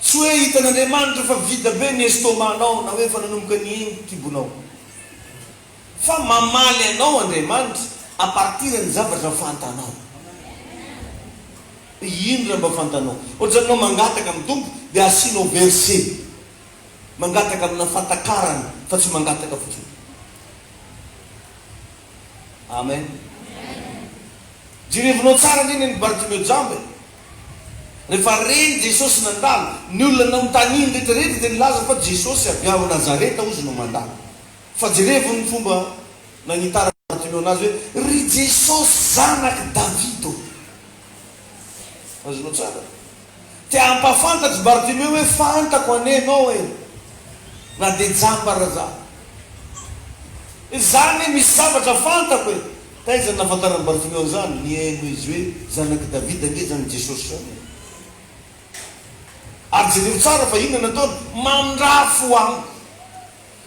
Tsy hoe hitan'Andriamanitra fa vide be ny estomac-nao na hoe efa nanomboka nihengo kibonao. Fa mamaly anao Andriamanitra à partir ny zavatra fantanao. Hoe ino raha mba fantanao. Ohatra zany ianao mangataka amin'ny Tompo dia asianao verset. Mangataka amina fahatakarana fa tsy mangataka fotsiny. Amen. Jerevinao tsara anie ny an'i Bartimeo jamba e. Rehefa reny Jesosy nandalo, ny olona nanontaniany rehetra rehetra dia nilaza fa Jesosy avy ao Nazareta hozy no mandalo. Fa jerevo ny fomba nagnitaran'i Bartimeo anazy hoe, Ry Jesosy zanak'i Davida ô! Azonao tsara? Te hampafantatry Bartimeo hoe fantako anie ianao e! Na dia jamba ara za. Za anie misy zavatra fantako e! Taiza no nahafantaran'i Bartimeo an'izany? Nihaino izy hoe zanak'i Davida ange izany Jesosy izany e! Ary jereo tsara fa inona no nataony? Mandrafo amiko.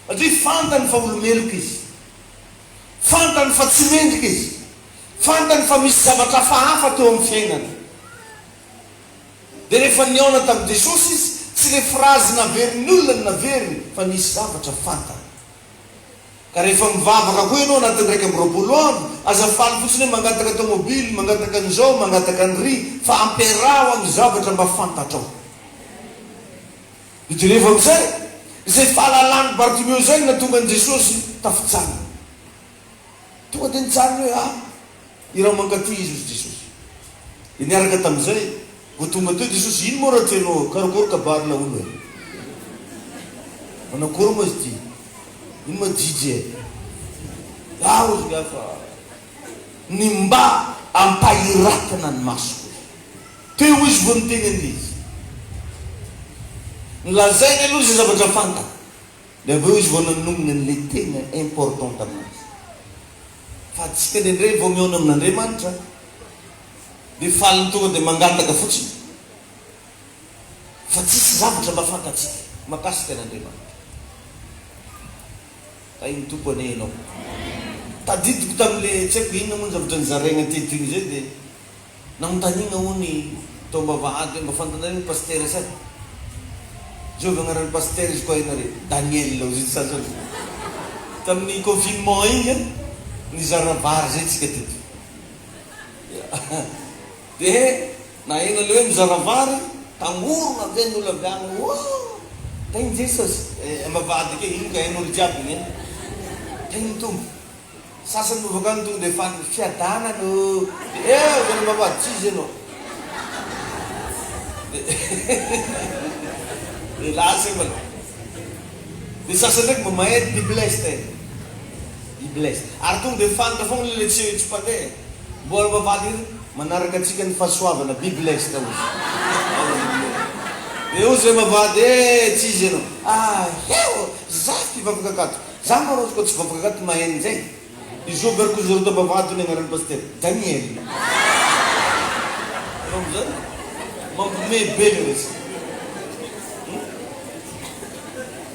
Satria fantany fa olo-meloka izy. Fantany fa tsy mendrika izy. Fantany fa misy zavatra hafahafa teo amin'ny fiainany. Dia rehefa nihaona tamin'i Jesosy izy, tsy ilay frazy naverin'ny olona no naveriny, fa nisy zavatra fantany. Ka rehefa mivavaka koa ianao anatin'ny 21 andro, aza faly fotsiny hoe mangataka tomobily, mangataka an'izao, mangataka an'iry, fa ampiaraho amin'ny zavatra mba fantatrao. Dia jerevo amin'izay, izay fahalalan'i Bartimeo izay no nahatonga an'i Jesosy tafijanona. Tonga dia nijanona hoe, Ah, iraho mankaty izy, hozy Jesosy. Dia niaraka tamin'izay, vao tonga teo Jesosy, ino moa raha tianao, karakory kabary laolo e? Manakory moa izy ity? Ino moa jijy e? Ah, hozy ingahy fa ny mba ampahiratana ny masoko. Teo izy vao niteny an'ilay izy. Nolazainy aloha izay zavatra fantany. Dia avy eo izy vao nanonona an'ilay tena important taminazy. Fa antsika indraindray vao mihaona amin'Andriamanitra dia faly ny tonga dia mangataka fotsiny. Fa tsisy zavatra mba fantatsika mahakasika an'Andriamanitra. Tahin'ny Tompo anie ianao. Tadidiko tamin'ilay tsy haiko inona moa ny zavatra nozaraina teto iny izay dia Nanontaniana hono i tao ambavahady hoe mba fantanareo ny pasitera sa? Zovy agnaran'ny pasitera izy koa hainareo? Daniel hozy izy sasany. Tamin'ny confinement igny an, nizara vary zay tsika teto. De naheno le hoe mizara vary, tangorona be ny olo avy any, ooh! Tahin'i Jesosy. Eh, ambavahady ake, ino ka hain'olo jiaby igny eh. Tahin'ny Tompo. Sasany moa vokany tonga dia faly fiadanana ô! Dia eh avy any ambavahady tsy izy ianao. Dia lasa io malôha. Dia sasany ndraiky mba mahay be blessed e. Be blessed. Ary tonga dia fantatra foagna le tsy tsy mpandeha e. Mbola ambavahady ery manaraka antsika ny fahasoavana be blessed hozy. Dia hozy ambavahady eh tsy izy ianao. Ah heo! Za mpivavaka akato. Za ma rô koa tsy vavaka akato mahay an'izay. I Joby ary koa zareo tambavahady hono agnaran'ny pasitera. Daniel. Hitanao amizany? Mampiomehy be le resaka. Hum.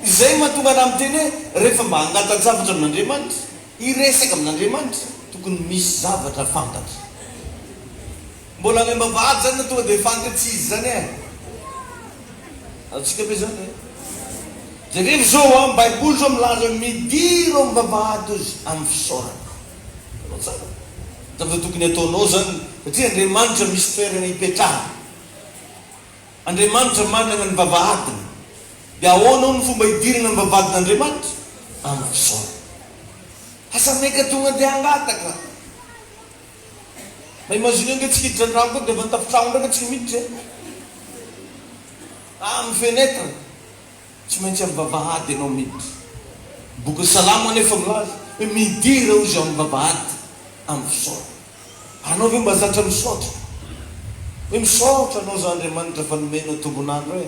Izay mahatonga anah miteny hoe rehefa mba hangata-javatra amin'Andriamanitra, hiresaka amin'Andriamanitra, tokony misy zavatra fantatra. Mbola any ambavahady zany na tonga dia fantatra tsy izy zany eh. Azontsika ve zany eh? Jerevo zao an, baiboly zao milaza hoe midira ao ambavahady ozy amin'ny fisaorana. Hitanao tsara? Zavatra tokony ataonao zany satria Andriamanitra misy toerana ipetrahana. Andriamanitra manana ny vavahadiny. Dia ahoana hono ny fomba hidirana ny vavahadin'Andriamanitra? Amin'ny fisaorana. Asa maika tonga dia hangataka. Mba imagineo nge tsika hiditra antrano koa dia avy any tafotragno ndraika tsika miditra e! Ah amin'ny fenêtre! Tsy maintsy amin'ny vavahady ianao miditra. Ny bokin'ny Salamo anefa milaza hoe midira hozy ao amin'ny vavahady amin'ny fisaorana. Anao ve mba zatra misaotra? Hoe misaotra anao za Andriamanitra fa nomenao tombon'andro e!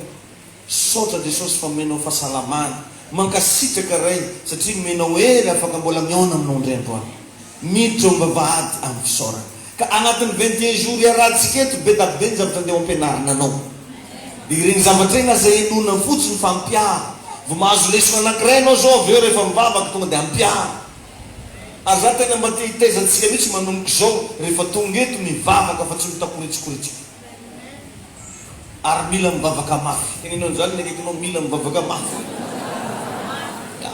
Misaotra Jesosy fa omenao fahasalamana. Mankasitraka Ray satria nomenao hery afaka mbola mihaona aminao indray androany. Miditra eo am-bavahady amin'ny fisaorana. Ka agnatin'ny 21 jours iarahantsika eto be da be ny zavatra andeha ho ampianarina anao. Dia ireny zavatra ireny aza henoina fotsiny fa ampiharo. Vao mahazo lesona anankiray ianao izao avy eo rehefa mivavaka tonga dia ampiharo. Ary za tena mba te hitaiza antsika mihitsy manomboka izao rehefa tonga eto mivavaka fa tsy mitakoritsikoritska. Ary mila mivavaka mafy. Teneno an'izany ny akaikinao, mila mivavaka mafy. Ya.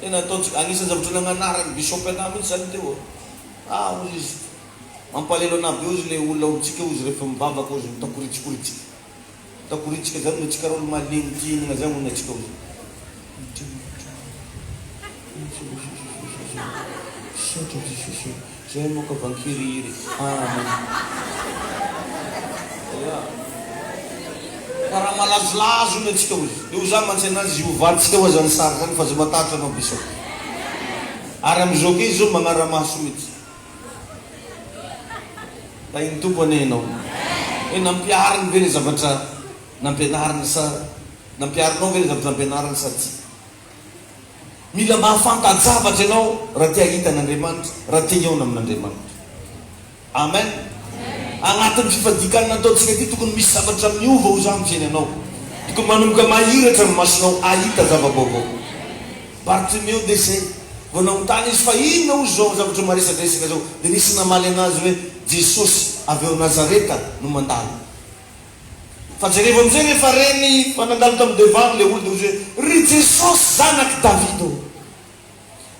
Tena ataontsika, anisan'ny zavatra nagnanaran'ny Bishop anah mihitsy zany teo. Ah hozy izy, mampalelo anah be hozy le olona ao amintsika hozy rehefa mivavaka hozy mitakoritsikoritska. Takoritsika zany no tsika rôle malemy tia inona zany hono atsika ozy. Misaotra Jesosy ô. Zay moka vankirihiry. Amen. Ya. Fa raha malazolazo hono atsika ozy. De ho za mantsy anazy hiovantsika hoa zany sary zany fa aza matahotra anao Bishop. Ary amizao ke izy zao magnaramaso mitsy. Tahin'ny Tompo anie ianao. Hoe nampihariny ve ilay zavatra nampianariny sa nampiharinao ve ilay zavatra nampianariny sa tsia? Mila mahafanta-javatra ianao raha te hahita an'Andriamanitra, raha te hihaona amin'Andriamanitra. Amen. Agnatin'ny fifadian-kanina ataontsika ity, tokony misy zavatra miova ho za amin'ny fiainanao. Tokony manomboka mahiratra ny masonao hahita zava-baovao. Bartimeo dia izay. Vao nanontany izy fa inona hozy izao zavatra maresadresaka izao, dia nisy namaly anazy hoe, Jesosy avy ao Nazareta no mandalo. Fa jerevo amin'izay rehefa reny fa nandalo tamin'ny devant ilay olona dia hozy hoe, Ry Jesosy zanak'i Davida ô!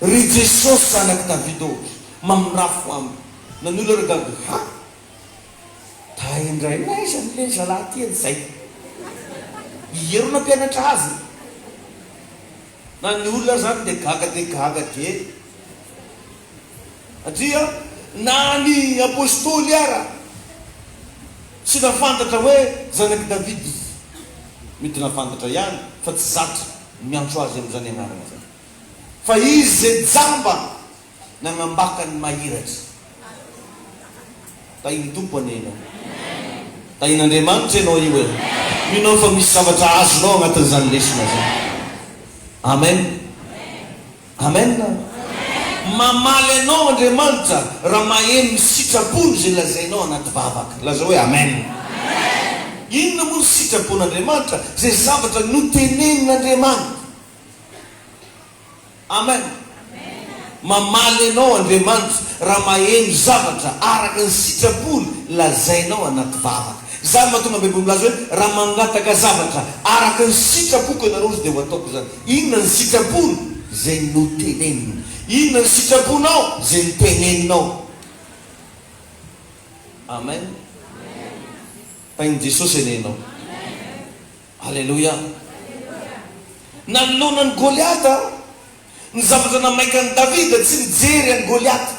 Ry Jesosy zanak'i Davida ô! Mamindrafo amiko. Na ny olona ary gaga, Ha! Tay indray n'aiza le zalahy ty an'izay? I Hery nampianatra azy. Na ny olona zany dia gaga dia gaga dia satria na ny apostoly ara tsy nafantatra hoe zanak'i David izy. Mety nafantatra ihany fa tsy zatra miantso azy amin'izany anarana zany. Fa izy izay jamba Nagnambaka ny mahiratra. Tahin'ny Tompo anie ianao. Tahin'Andriamanitra ianao io e. Mino aho fa misy zavatra azonao agnatin'izany lesona zany. Amen. Amen. Mamaly anao Andriamanitra raha maheno ny sitrapony izay lazainao anaty vavaka. Lazao hoe Amen. Inona moa ny sitrapon'Andriamanitra? Izay zavatra notenenin'Andriamanitra. Amen! Mamaly anao Andriamanitra raha maheno zavatra araka ny sitrapony lazainao anaty vavaka. Izany mahatonga ny Baiboly milaza hoe raha mangataka zavatra araka ny sitrapoko ianareo izy dia ho ataoko izany. Inona ny sitrapony? Izay noteneniny. Inona ny sitraponao? Izay noteneninao. Amen! Tahin'i Jesosy anie ianao. Aleloia! Nanoloana an'i Goliata, ny zavatra namaika an'i Davida tsy nijery an'i Goliata,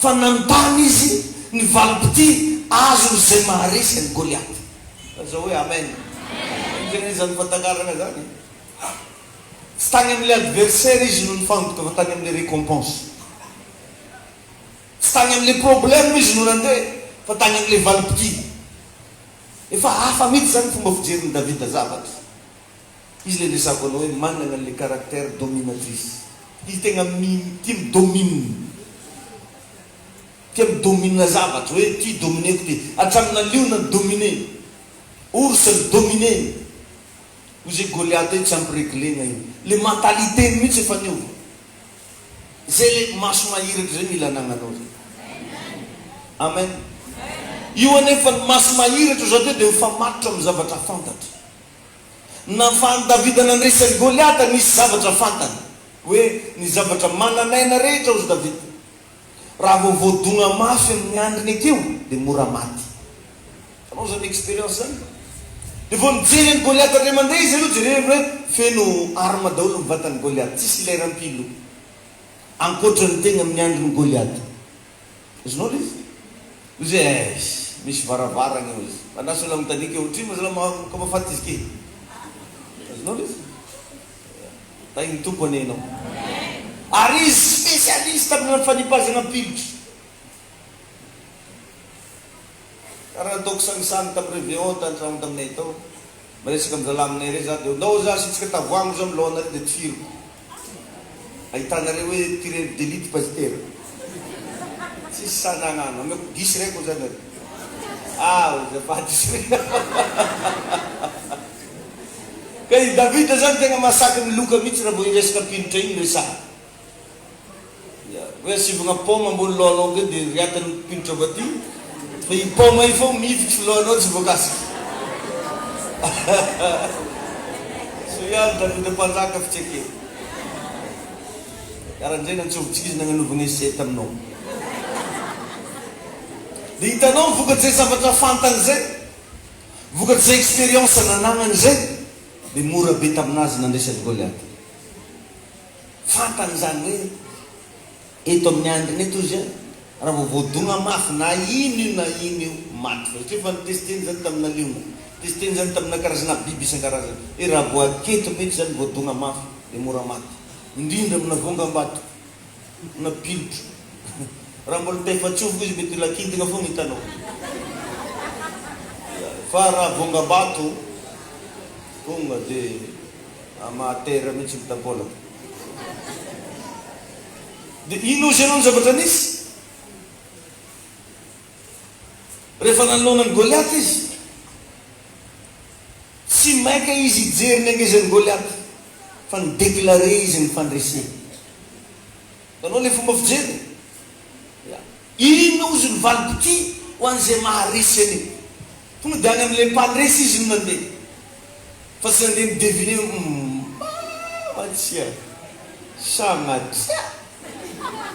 fa nanontany izy ny valim-pitia azon'izay maharesy an'i Goliata. Lazao hoe Amen. Inona izany fahatakarana izany e? Tsy tany amin'ilay adversaire izy no nifantoka fa tany amin'ilay récompense. Tsy tany amin'ilay problème izy no nandeha fa tany amin'ilay valim-pitia. Efa hafa mihitsy zany ny fomba fijerin'i Davida zavatra. Izy le resako anao hoe manana an'le caractère dominatrice. Izy tegna mi tia mi domine. Tia mi domine zavatra, hoe ty domineko ty. Hatramina liona ny domineny. Ours ny domineny. Hoy zay Goliath hoe tsy ampy reglena io. Le mentalité-ny mihitsy efa niova. Zay le maso mahiratra zay mila anagnanao zay. Amen. Io anefa ny maso mahiratra zao teo dia mifamatotra amin'ny zavatra fantatra. Nahafahan'i Davida nandresy an'i Goliata nisy zavatra fantany. Hoe ny zavatra manan'aina rehetra hozy Davida. Raha vao voadogna mafy amin'ny andriny ekeo dia mora maty. Hitanao zany experience zany? Dia vao nijery an'i Goliata indray mandeha izy aloha jerena hoe feno arme daholo ny vatan'i Goliata, tsisy leram-pilo ankoatra ny tegna amin'ny andron'i Goliata. Azonao ilay izy? Hoy izy hoe eish, misy varavaragna eo izy. Andraso aloha anontaniako eo, otrino ma zalahy ma ka mahafaty izy ke? Azonao ilay izy? Tahin'ny Tompo anie ianao. Ary izy spécialiste amin'ny fanipazagna pilotra. Karaha nataoko sangisangy tam reveillon tany tragno taminay tao, miresaka am zalahy aminay rey za de ndao za asiantsika tavoahangy zao am lohanareo de tifiriko ahitanareo hoe tireur d'elite pasitera tsisy sahy nagnano ameko gis raiky hoza nareo. Ah, azafady sorry. Ka i Davida zany tegna mahasaky ny loka mihitsy raha vao hiresaka pilotra iny resahana. Ya, hoe asivagna paoma ambony lohanao akeo dia riatan'ny pilotra avy aty, fa i paoma io fô mihifiky lohanao tsy voakasika. Soa ihany Davida mpanjaka fa tsy ekena. Karaha-ndray nantsovintsika izy nagnanovagna essai taminao. Dia hitanao ny vokatr'izay zavatra fantany izay, vokatr'izay expérience nanagnany izay, dia mora be taminazy nandresy an'i Goliata. Fantany izany hoe eto amin'ny andriny eto izy raha vao voadona mafy na ino io na ino io, maty foana. Satria efa notesteny izany tamina liona, notesteny izany tamina karazana biby isan-karazany, hoe raha vao aketo mihitsy izany voadona mafy dia mora maty. Indrindra amina vongam-bato na pilotra. Raha mbola te hifatsofoka izy mety lakintana foana hitanao. Fa raha vongam-bato tonga dia amateur mihitsy mitapôlaka. Dia ino ozy ianao ny zavatra nisy? Rehefa nanoloana an'i Goliata izy, tsy maika izy hijery ny hangezan'i Goliata, fa ni-declarer izy ny fandreseny. Hitanao ilay fomba fijery? Ya. Inona ozy ny valim-pitia ho an'izay maharesy an'io? Tonga dia any amin'ilay mpandresy izy no nandeha. Fa tsy nandeha ni-deviner hoe humm, mama tsia, sanatria.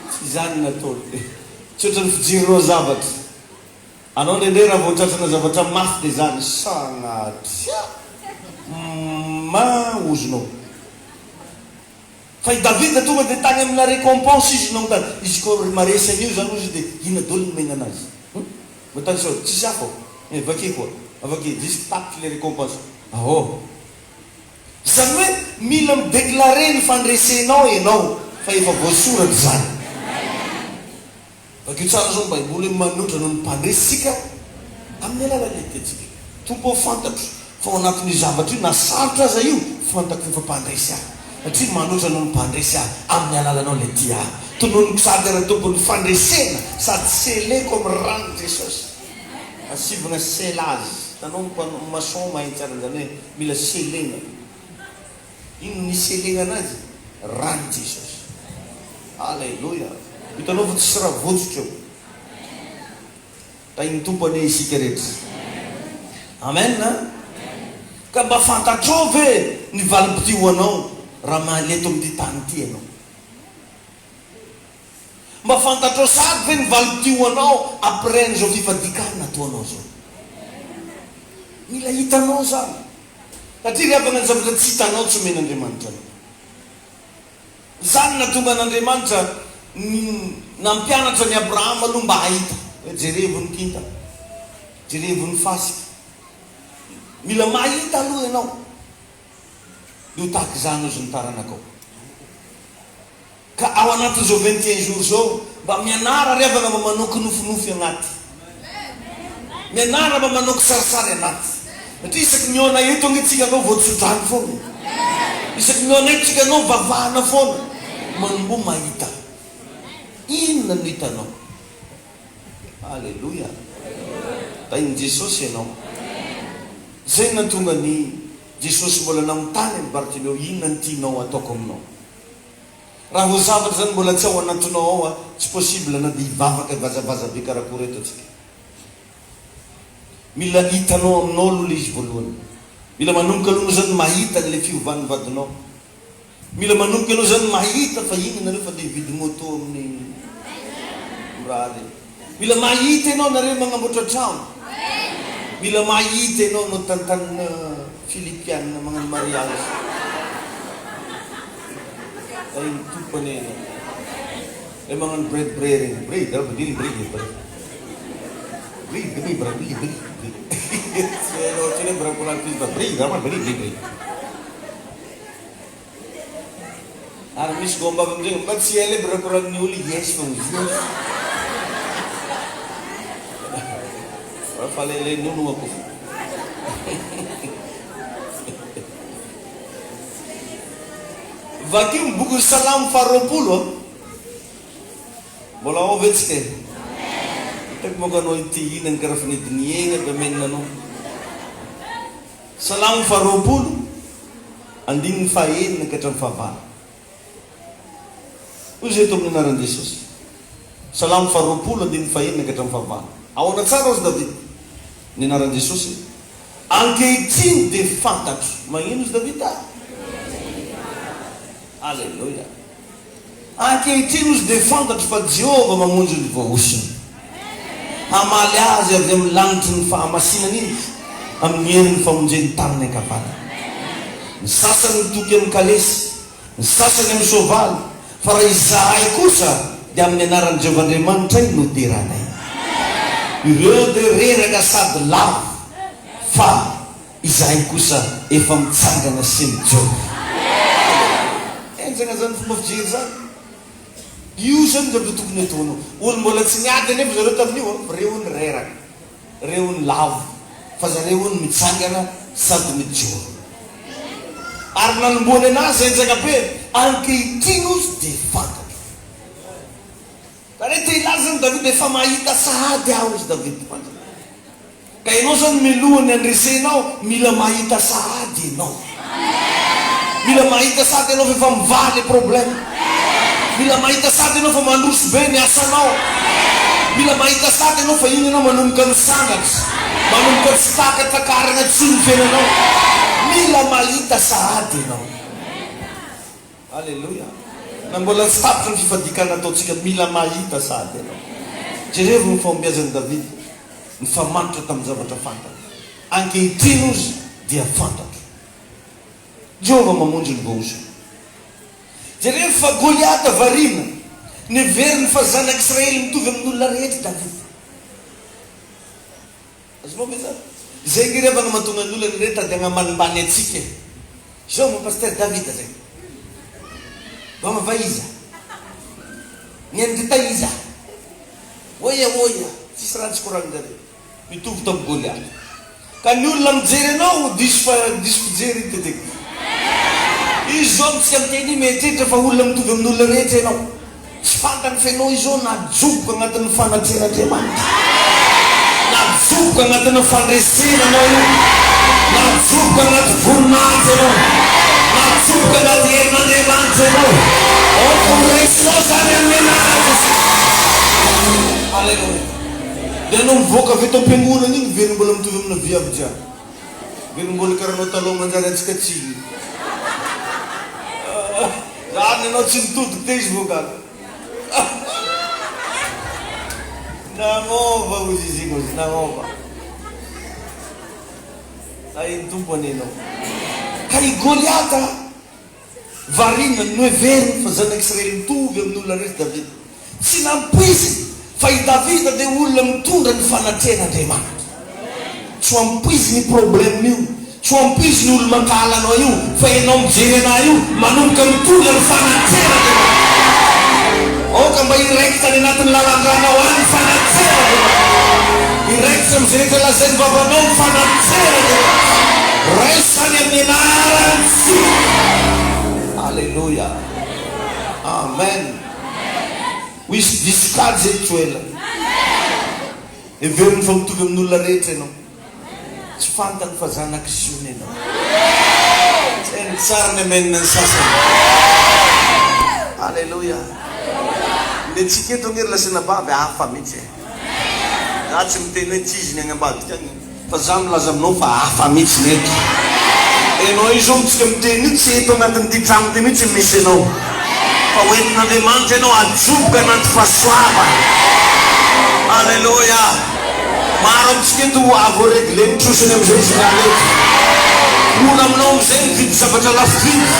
Tsy izany no nataony. Tsy ohatran'ny fijerinao zavatra. Anao indraindray raha vao tratrana zavatra mafy dia izany, sanatria, humm, ozonao. Fa i Davida tonga dia tany amina récompense izy no nanontany, izy koa ry maresy an'io zany ozy dia inona daholo no nomena anazy? Hum? Mba tanisao, tsisy hafa ô? Eh, vaky koa, vaky, juste tapitra le récompense. Ahô. Izany hoe mila mi-declarer ny fandresenao ianao fa efa voasoratra izany. Vakio tsara zao ny baiboly hoe manotra noho ny mpandresy isika amin'ny alalan'ny ekentsika. Tompo ô fantatro fa ao anatin'io zavatra io na sarotra aza io fantako fa efa mpandresy aho satria manotra noho ny mpandresy aho amin'ny alalanao ilay tia ahy. Tononiko sady ry Tompo ny fandresena sady seleko amin'ny ran'i Jesosy. Asivagna selazy. Hitanao ny mpanao maçon mahay tsara an'izany hoe mila selena. Ino ny niselena anazy? Ran'i Jesosy. Aleloia! Hitanao fa tsisy raha votsotra eo. Tahin'ny Tompo anie isika rehetra. Amen a! Ka mba fantatrao ve ny valim-pitia ho anao raha maly eto amin'ity tany ity ianao? Mba fantatrao sahady ve ny valim-pitia ho anao après an'izao fifadian-kanina ataonao izao? Mila hitanao izany. Satria ry havana ny zavatra tsy hitanao tsy omen'Andriamanitra anao. Izany no nahatonga an'Andriamanitra nampianatra an'i Abrahama aloha mba hahita. Hoe jerevo ny kintana, jerevo ny fasika. Mila mahita aloha ianao. Dia ho tahaka izany hozy ny taranakao. Ka ao anatin'izao 21 jours izao, mba mianara ry havana mba manao kinofinofy anaty. Mianara mba manao kisarisary anaty. Satria isaky mihaona eto ange tsika anao voatsodrano foana e. Isaky mihaona eto tsika anao vavahana foana. Manomboha mahita. Inona no hitanao? Aleloia. Tahin'i Jesosy ianao. Izay no nahatonga an'i Jesosy mbola nanontany an'i Bartimeo, inona no tianao hataoko aminao? Raha vao zavatra zany mbola tsy ao anatinao ao a, tsy possible na dia hivavaka hivazavaza be karakory eto atsika. Mila hitanao aminao aloha le izy voalohany. Mila manomboka aloha anao zany mahita an'le fiovan'ny vadinao. Mila manomboka ianao zany mahita fa iny nareo fa ndeha hividy moto amin'ny raha reny. Mila mahita ianao nareo magnamboatra trano. Mila mahita ianao anao tantanina Philippiana magnano mariage. Tahin'ny Tompo anie ianao. Le magnano bread bre regny. Bre bre bre bre bre. Bre bre bre bre bre. Tsy hainao intsony hoe bre bre bre bre bre bre. Ary misy gombavy amizay mba tsy ela aby rakoran'ny olo yes fa yes. Fa le le nono ako. Vakio ny bokin'ny Salamo faha 20 a. Mbola ao ve tsika e? Hitako manko anao ity hihinana karaha finidinihegna aby amenina anao. Salamo faha 20, andininy faha-6 ka hatramin'ny faha-8. Hoy izy eto amin'ny anaran'i Jesosy. Salamo faha 20, andininy faha-6 ka hatramin'ny faha-8. Ahoana tsara hozy Davida? Ny anaran'i Jesosy. Ankehitriny dia fantatro. Magnino hozy Davida? Aleloia. Ankehitriny hozy dia fantatro fa Jehovah mamonjy ny voahosony. Hamaly azy avy amin'ny lanitry ny fahamasinana Izy, amin'ny herin'ny famonjeny tanany ankavanana. Ny sasany mitoky amin'ny kalesy, ny sasany amin'ny soavaly, fa raha izahay kosa dia amin'ny anaran'i Jehovah Andriamanitray no deranay. Ireo dia reraka sady lavo, fa izahay kosa efa mitsangana sy mijoro. Henjana izany fomba fijery izany. Io zany ny zavatra tokony ataonao. Olo mbola tsy niady anefa zareo tamin'io an, fa reo hono reraka, reo hono lavo, fa zareo hono mitsangana sady mijoro. Ary nanombohany anazy henjaka be, ankehitriny ozy dia fantatro. Zany hoe te hilaza zany Davida efa mahita sahady aho ozy Davida mpanjaka. Ka ianao zany milohan'ny handresenao mila mahita sahady ianao. Mila mahita sahady ianao fa efa mivaha le problème. Mila mahita sahady ianao fa mandroso be ny asanao. Mila mahita sahady ianao fa iny ianao manomboka misandratra. Manomboka tsy takatakarina intsony ny fiainanao. Mila mahita sahady ianao. Aleloia! Na mbola tsy tapitra ny fifadian-kanina ataontsika, mila mahita sahady ianao. Jerevo ny fahombiazan'i Davida, nifamatotra tamin'ny zavatra fantany. Ankehitriny, hozy, dia fantatro. Jehovah mamonjy ny voahozona. Jerevo fa Goliata variana, neveriny fa zanak'Israely mitovy amin'olona rehetra Davida. Azonao ve zany? Zay nge ry havana mahatonga ny olana ireny tady agnambanimbany antsika e! Zao mon pasteur David zay. Mama va iza? Ny an-dry taiza? Oia oia, tsisy raha tsy koragnin-jareo. Mitovy tamin'i Goliata. Ka ny olona mijery anao diso fa diso fijery iny teteky. Izy zao amintsika miteny io mieritreritra fa olona mitovy amin'olona rehetra ianao. Tsy fantany fa ianao izao najoboka agnatin'ny fanatrehan'Andriamanitra. Najoboka agnatin'ny fandresena anao io. Najoboka agnaty voninahitra ianao. Najoboka agnaty herin'Andriamanitra ianao. Aoka ho raisinao izany amin'ny anaran'i Jesosy. Aleloia. Dia ianao mivoaka avy eto am-piangonana iny velona mbola mitovy amina viavy jiaby. Velona mbola karaha anao taloha manjary antsika tsy. Zany ianao tsy nitodika teo izy vao gaga. Nagnova hozy izy igny hozy, nagnova. Tahin'ny Tompo anie ianao. Ka i Goliata variana noheveriny fa zanak'Israely mitovy amin'ny olona rehetra Davida. Tsy nampoiziny fa i Davida dia olona mitondra ny fanatrehan'Andriamanitra. Tsy ho ampoiziny io problème io, tsy ho ampoiziny io olo mankahala anao io, fa ianao mijery anah io manomboka mitondra ny fanatrehan'Andriamanitra. Aoka mba hiraikitra any anatin'ny lalan-dranao any ny fanatrehan'Andriamanitra. Hiraikitra amin'izay rehetra lazain'ny vavanao ny fanatrehan'Andriamanitra. Raiso izany amin'ny anaran'i Jesosy. Aleloia. Amen. Ho hisy diso kajy eto tsy ho ela. Heveriny fa mitovy amin'olona rehetra ianao. Tsy fantany fa zanak'i Ziona ianao. Tsy hainy tsara ny amen ny sasany. Aleloia. Ny antsika eto ange ry lasinabavy hafa mihitsy e. Za tsy miteny hoe tsy izy ny any ambadika any. Fa za milaza aminao fa hafa mihitsy ny eto. Enao io zao mitsika miteny io tsy eto anatin'ity trano ity mihitsy no misy enao. Fa ho entin'Andriamanitra enao hajoboka anaty fahasoavana. Aleloia. Maro amintsika eto ho avy ho regler ny trosany amin'izay izy miala eto. Mora aminao amin'izay mividy zavatra lafo vidy.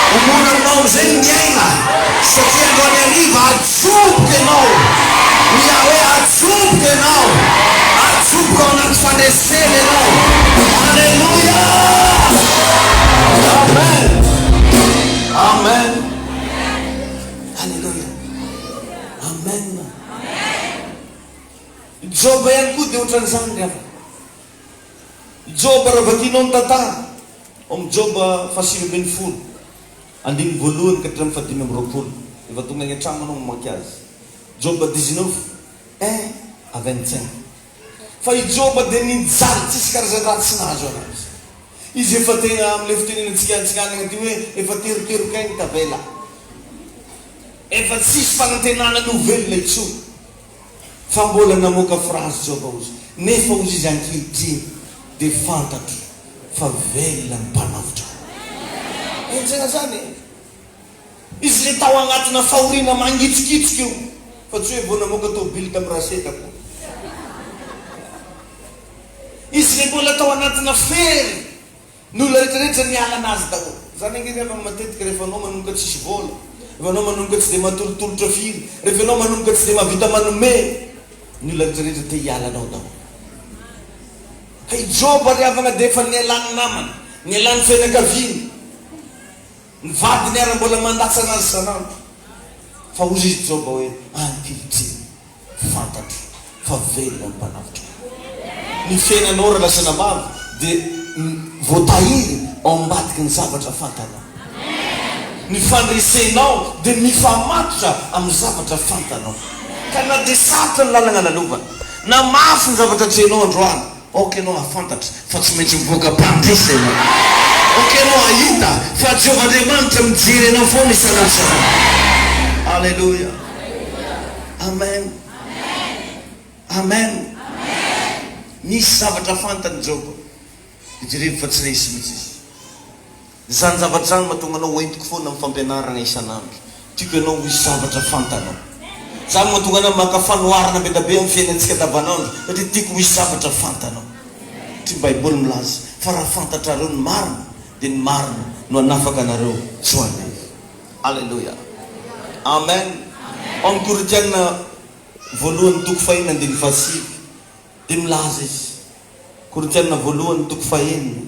Ho mora aminao amin'izay ny miaina satria androany hariva Atsoboka ianao, hoy aho hoe atsoboka ianao, atsoboka ao anaty fandresena ianao. Aleloia! Amen! Amen! Aleloia! Amen! I Joba ihany koa dia ohatran'izany ry havana. I Joba, raha vakianao ny tantara, ao amin'ny Joba faha-19, Andininy voalohany ka hatramin'ny faha 25. Efa tonga any an-trano anao mamaky azy. Joba 19, un. À 25. Fa i Joba dia nijaly tsisy karazan-draha tsy nahazo anazy. Izy efa tena amin'ilay fitenenantsika antsinanana aty hoe efa teroteroka ainy tavela. Efa tsisy fanantenana ny ho velona intsony. Fa mbola namoaka phrase Joba ozy, nefa ozy izy ankehitriny dia fantatro fa velona ny mpanavotra ahy. Enjehina zany e! Izy le tao agnatina fahoriana mangitsokitsoka io fa tsy hoe vao namoaka tôbily tam raseta akory. Izy le mbola tao anatina fery ny olona rehetra rehetra niala anazy daholo. Zany ange ry havana matetika rehefa anao manomboka tsisy vola, rehefa anao manomboka tsy de matolotolotra firy, rehefa ianao manomboka tsy de mahavita manome, ny olona rehetra rehetra te hiala anao daholo. Ka i Joba ry havana dia efa nialan'ny namany, nialan'ny fianakaviany. Ny vadiny ara mbola mandatsa anazy isan'andro. Fa hozy izy Joba hoe, Ankehitriny fantatro fa velona ny Mpanavotra ahy. Ny fiainanao ry lasanabavy dia voatahiry ao ambadiky ny zavatra fantanao. Ny fandresenao dia mifamatotra amin'ny zavatra fantanao. Ka na dia sarotra ny lalana lalovana, na mafy ny zavatra atrehinao androany, Aoka ianao hahafantatra fa tsy maintsy mivoaka mpandresy ianao. Aoka ianao hahita fa Jehovah Andriamanitra mijery anao foana isan'andro isan'andro. Aleloia. Amen. Amen. Nisy zavatra fantany Joba. Dia jerevo fa tsy resy mihitsy izy. Izany zavatra izany mahatonga anao ho entiko foana amin'ny fampianarana isan'andro. Tiako ianao ho hisy zavatra fantanao. Izany mahatonga anah maka fanoharana be da be amin'ny fiainantsika andavanandro satria tiako ho hisy zavatra fantanao. Satria ny Baiboly milaza fa raha fantatrareo ny marina dia ny marina no hanafaka anareo tsy ho andevo. Aleloia. Amen. Ao amin'ny Korintiana voalohany toko fahenina andininy fahasivy dia milaza izy. Korintiana voalohany toko fahenina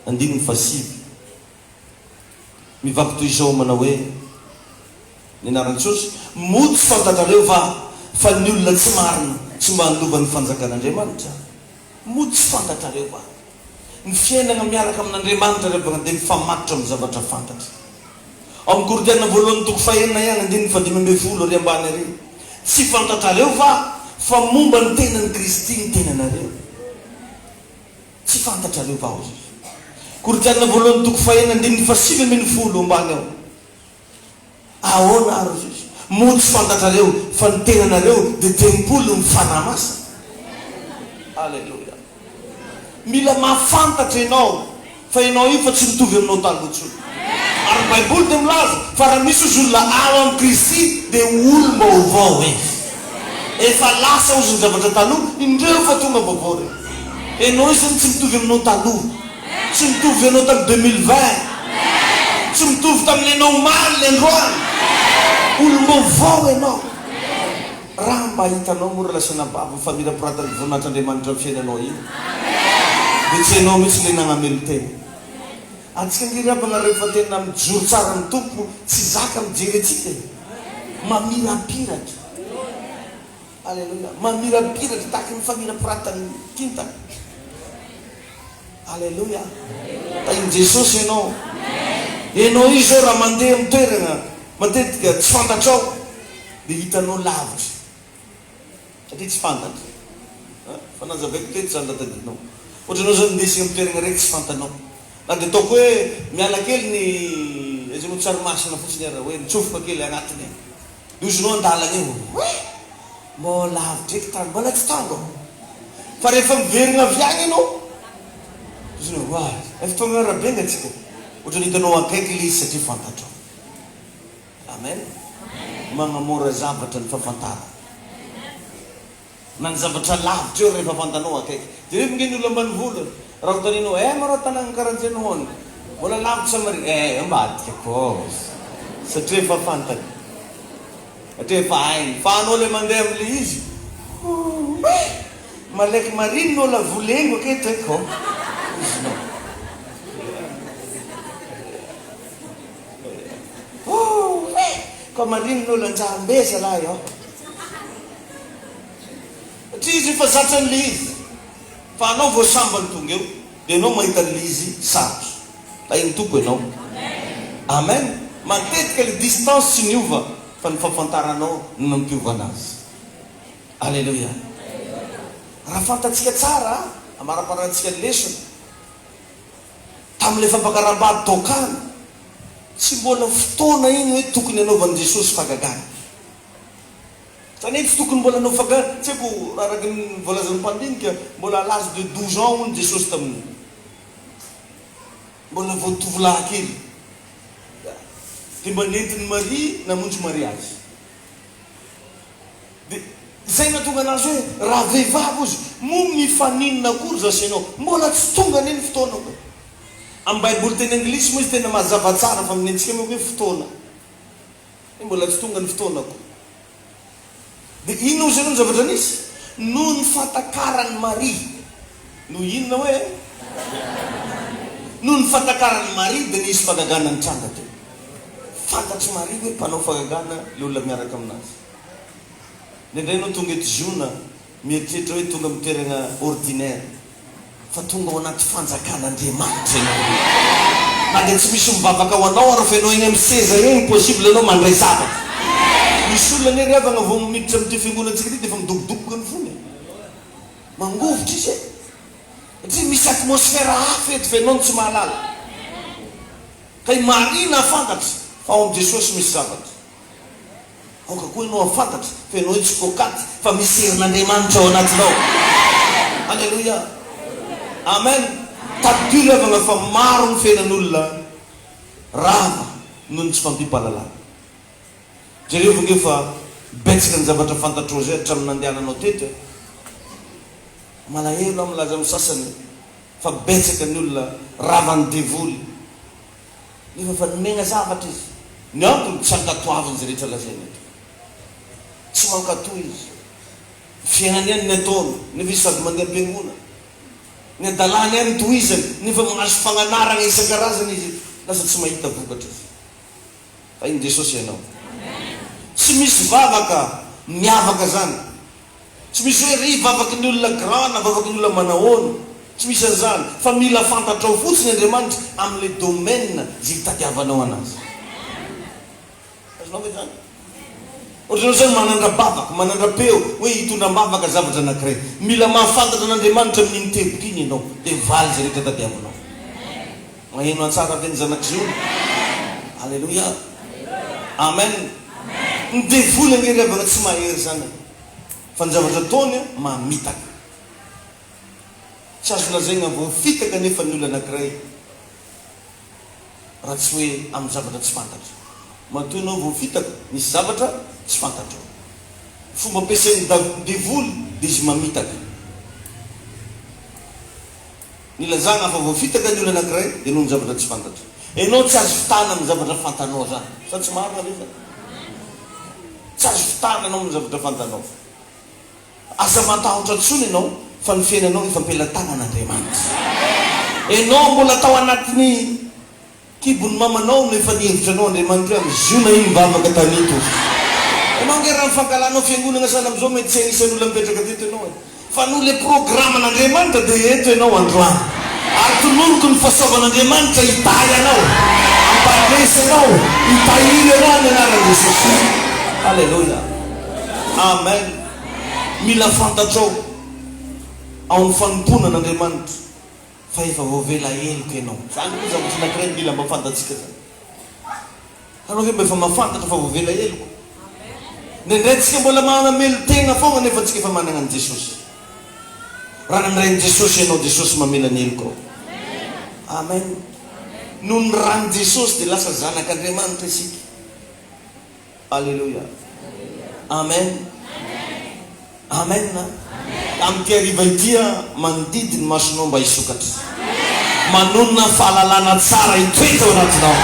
andininy fahasivy. Mivaky toy izao manao hoe, Ny anaran'i Jesosy, Moa tsy fantatrareo va fa ny olona tsy marina tsy mba handova ny fanjakan'Andriamanitra? Moa tsy fantatrareo va? Ny fiainana miaraka amin'Andriamanitra ry havana dia mifamatotra amin'ny zavatra fantatra. Ao amin'ny Korintiana voalohany toko fahenina ihany andininy fahadimy ambin'ny folo ary ambany ary, Tsy fantatrareo va fa momba ny tenan'i Kristy ny tenanareo? Tsy fantatrareo va hozy izy? Korintiana voalohany toko fahenina andininy fahasivy ambin'ny folo ambany ao. Ahoana ary hozy izy? Moa tsy fantatrareo fa ny tenanareo dia tempolin'ny Fanahy Masina? Aleloia. Mila mahafantatra ianao fa ianao io fa tsy mitovy aminao taloha intsony. Ary ny Baiboly dia milaza fa raha misy ozy olona ao amin'i Kristy dia olom-baovao izy. Efa lasa ozy ny zavatra taloha, indreo fa tonga vaovao ireo. Ianao io zany tsy mitovy aminao taloha. Tsy mitovy ianao tamin'ny 2020. Tsy mitovy tamin'ny ianao omaly ny androany. Olom-baovao ianao. Raha mba hitanao moa ry lasanabavy ny famirapiratan'ny voninahitr'Andriamanitra amin'ny fiainanao iny dia tsy ianao mihitsy ilay nagnamelo-tena. Antsika ange ry havana rehefa tena mijoro tsara amin'ny Tompo tsy zaka mijery antsika e! Mamirapiratra. Aleloia. Mamirapiratra tahaky ny famirapiratan'ny kintana. Aleloia. Tahin'i Jesosy ianao. Ianao io izao raha mandeha amin'ny toerana matetika tsy fantatrao dia hitanao lavitra satria tsy fantatra. Fa nazavaiko teto izany raha tadidinao. Ohatra ianao izao indesina amin'ny toerana iray tsy fantanao. Na dia ataoko hoe miala kely ny aiza moa Tsarimasina fotsiny ary hoe mitsofoka kely agnatiny any. Dia hozy ianao an-dalana eo hoe mbola lavitra eky tany, mbola tsy tonga aho. Fa rehefa miverina avy any ianao, hozy ianao hoe efa tonga arabe nga tsika. Ohatran'ny hitanao akaiky ilay izy satria fantatrao. Amen. Magnamora zavatra ny fahafantarana. Na ny zavatra lavitra eo rehefa fantanao akaiky. Jereo nge ny olona ambanivolo e. Raha anontanianao, eh marô tanàgna karanjeny hono. Mbola lavitra sa marigny? Eh ambadika kôzy. Satria efa fantany. Satria efa hainy. Fa anao le mandeha amle izy, ouh! Malaiky marigny nô lavolengo aketo e kô. Izy nô. Ouh! Ka marigny nô lanjambe zalahy ô. Satria izy efa zatra an'ilay izy. Fa anao vao sambany tonga eo, dia ianao mahita an'ilay izy sarotra. Tahin'ny Tompo ianao. Amen. Matetika ilay distance tsy niova fa ny fahafantaranao no nampiova anazy. Aleloia. Raha fantatsika tsara, amaramparantsika ny lesona, tamin'ilay fampakaram-bady tao Kana, tsy mbola fotoana iny hoe tokony hanaovan'i Jesosy fahagagana. Izany hoe tsy tokony mbola hanao fahagagana, tsy haiko raha araka ny voalazan'ny mpandinika, mbola à l'âge de 12 ans hono Jesosy tamin'io. Mbola vao tovolahy kely. Dia mba nentin'i Maria namonjy mariazy. Dia izay nahatonga anazy hoe raha vehivavy ozy, moa mifaninona akory za sy ianao? Mbola tsy tonga anie ny fotoanako e! Amin'ny baiboly teny anglisy moa izy tena mazava tsara fa amin'ny antsika moa hoe fotoana. Hoe mbola tsy tonga ny fotoanako. Dia inona ozy ianao ny zavatra nisy? Noho ny fahatakaran'i Maria. Noho inona hoe? Noho ny fahatakaran'i Maria dia nisy fahagagana nitranga teo. Fantatr'i Maria hoe mpanao fahagagana ilay olona miaraka aminazy. Indraindray ianao tonga eto Ziona mieritreritra hoe tonga amin'ny toerana ordinaire, fa tonga ao anaty fanjakan'Andriamanitra ianao. Na dia tsy misy mivavaka ho anao ary fa ianao eny amin'ny seza eny, possible ianao mandray zavatra. Misy olona anie ry havagna vao miditra amin'ity fiangonantsika ity dia efa midobodoboka ny fony e. Mangovitra izy e. Satria misy atmosphère hafa eto fa ianao no tsy mahalala. Ka i Maria nahafantatra fa ao amin'i Jesosy misy zavatra. Aoka koa ianao hahafantatra fa ianao io tsy poakaty fa misy herin'Andriamanitra ao anatinao. Aleloia. Amen. Tadidio ry havana fa maro ny fiainan'olona rava noho ny tsy fahampiam-pahalalana. Jerevo ange fa betsaka ny zavatra fantatrao izay hatramin'ny nandehananao teto e. Malahelo aho milaza amin'ny sasany fa betsaka ny olona ravan'ny devoly nefa efa nomena zavatra izy. Ny antony, tsy ankatoaviny izay rehetra lazainy eto. Tsy mankatò izy. Ny fiainany ihany ny ataony nefa izy sady mandeha am-piangonana. Ny hadalany ihany tohizany nefa mahazo fagnanarana isan-karazany izy. Lasa tsy mahita vokatra izy. Tahin'i Jesosy ianao. Tsy misy vavaka miavaka zany. Tsy misy hoe ry vavaky ny olona grand na vavaky ny olona manahoana. Tsy misy an'izany. Fa mila fantatrao fotsiny Andriamanitra amin'ilay domaine izay itadiavanao anazy. Azonao ve izany? Ohatran'ny hoe manandra-bavaka, manandra-peo, hoe hitondra am-bavaka zavatra anankiray. Mila mahafantatra an'Andriamanitra amin'iny teboka iny ianao, dia mivaly izay rehetra tadiavinao. Maheno hatsara ve ny zanak'i Ziona? Aleloia! Amen! Ny devoly ange ry havana tsy mahery izany e! Fa ny zavatra ataony mamitaka. Tsy azo lazaina voafitaka anefa ny olona anankiray raha tsy hoe amin'ny zavatra tsy fantatra. Matoa ianao voafitaka, misy zavatra tsy fantatrao. Ny fomba ampiasain'ny devoly dia izy mamitaka. Nilazana fa voafitaka ny olona anankiray dia noho ny zavatra tsy fantatra. Ianao tsy azo fitahana amin'ny zavatra fantanao zany. Sa tsy marina ve zany? Tsy azo fitahana ianao amin'ny zavatra fantanao. Aza matahotra intsony ianao fa ny fiainanao efa am-pelatanan'Andriamanitra. Ianao mbola tao anatin'ny. Kibon'ny mamanao no efa nihevitra anao Andriamanitra hoe amin'ny ziona iny mivavaka tany ito. Ianao ange raha ny fankahalanao fiangonana sahala amin'izao mety tsy anisan'ny olona mipetraka teto ianao e. Fa noho ilay programan'Andriamanitra dia eto ianao androany. Ary tononiko ny fahasoavan'Andriamanitra hitahy anao, hampandresy anao, hitahiry anao amin'ny anaran'i Jesosy. Aleloia. Amen. Mila fantatrao ao amin'ny fanompoana an'Andriamanitra. Fa efa voavela heloka ianao. Zany koa zavatra anakiray mila mba fantatsika zany. Anao ve mba efa mahafantatra fa voavela heloka? Indraindray tsika mbola manamelo-tena foagna nefa tsika efa managna an'i Jesosy. Raha nandray an'i Jesosy ianao, Jesosy mamela ny helokao. Amen. Noho ny ran'i Jesosy dia lasa zanak'Andriamanitra isika. Aleloia. Amen. Amen. Amin'ity hariva ity aho mandidy ny masonao mba hisokatra. Manonona fahalalana tsara hitoetra ao anatinao.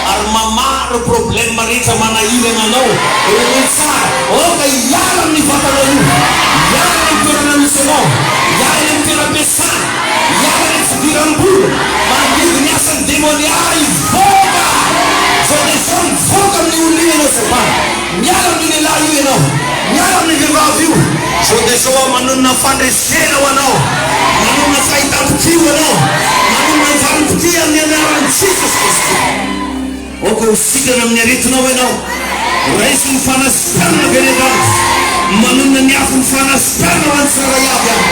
Ary mamaha ireo problème rehetra manahirana anao. Henoy tsara. Aoka hiala amin'ny vatanao io. Hiala amin'ny toerana misy anao. Hiala any amin'ny toeram-piasana. Hiala any amin'ny fidiram-bola. Mandidy ny asan'ny demonia hivoaka. Zao dia zao mivoaka amin'io olona io ianao Satana. Miala amin'io lehilahy io ianao. Miala amin'io vehivavy io. Zao dia zao aho manonona fandresena ho anao. Manonona fahitam-pitia ho anao. Manonona valim-pitia amin'ny anaran'i Jesosy Kristy. Aoka ho sitrana amin'ny aretinao ianao. Raiso ny fanasitranana avy any an-danitra. Manonona ny afon'ny fanasitranana ho an'ny tsirairay avy aho.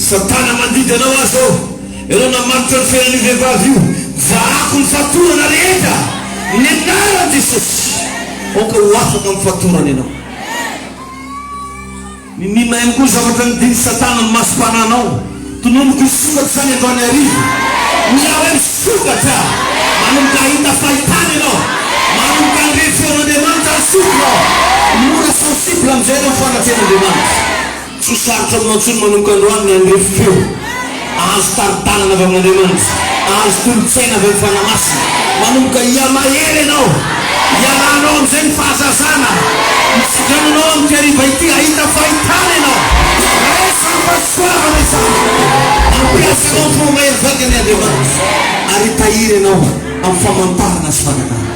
Satana mandidy anao aho zao. Ianao namatotra ny fiainan'io vehivavy io. Vahako ny fatorana rehetra. Ny anaran'i Jesosy. Aoka ho afaka amin'ny fatorana ianao. Niniana ihany koa ny zavatra nidin'i Satana ny masom-panahinao. Tononiko hisokatra izany androany hariva. Mila hoe misokatra. Manomboka hahita fahitana ianao. Manomboka handre feon'Andriamanitra ny sofinao. Mora sensible amin'izay ianao amin'ny fanatrehan'Andriamanitra. Tsy ho sarotra aminao intsony manomboka androany ny handre feo. Ahazo tari-dalana avy amin'Andriamanitra, ahazo tolo-tsaina avy amin'ny Fanahy Masina. Manomboka hihamahery ianao. Hialanao amin'izay ny fahazazana. Mitso-drano anao amin'ity hariva ity hahita fahitana ianao. Raiso ny fahasoavana izany. Hampiasa anao amin'ny fomba mahery vaika anie Andriamanitra ary hitahiry anao amin'ny famantarana sy fagagana.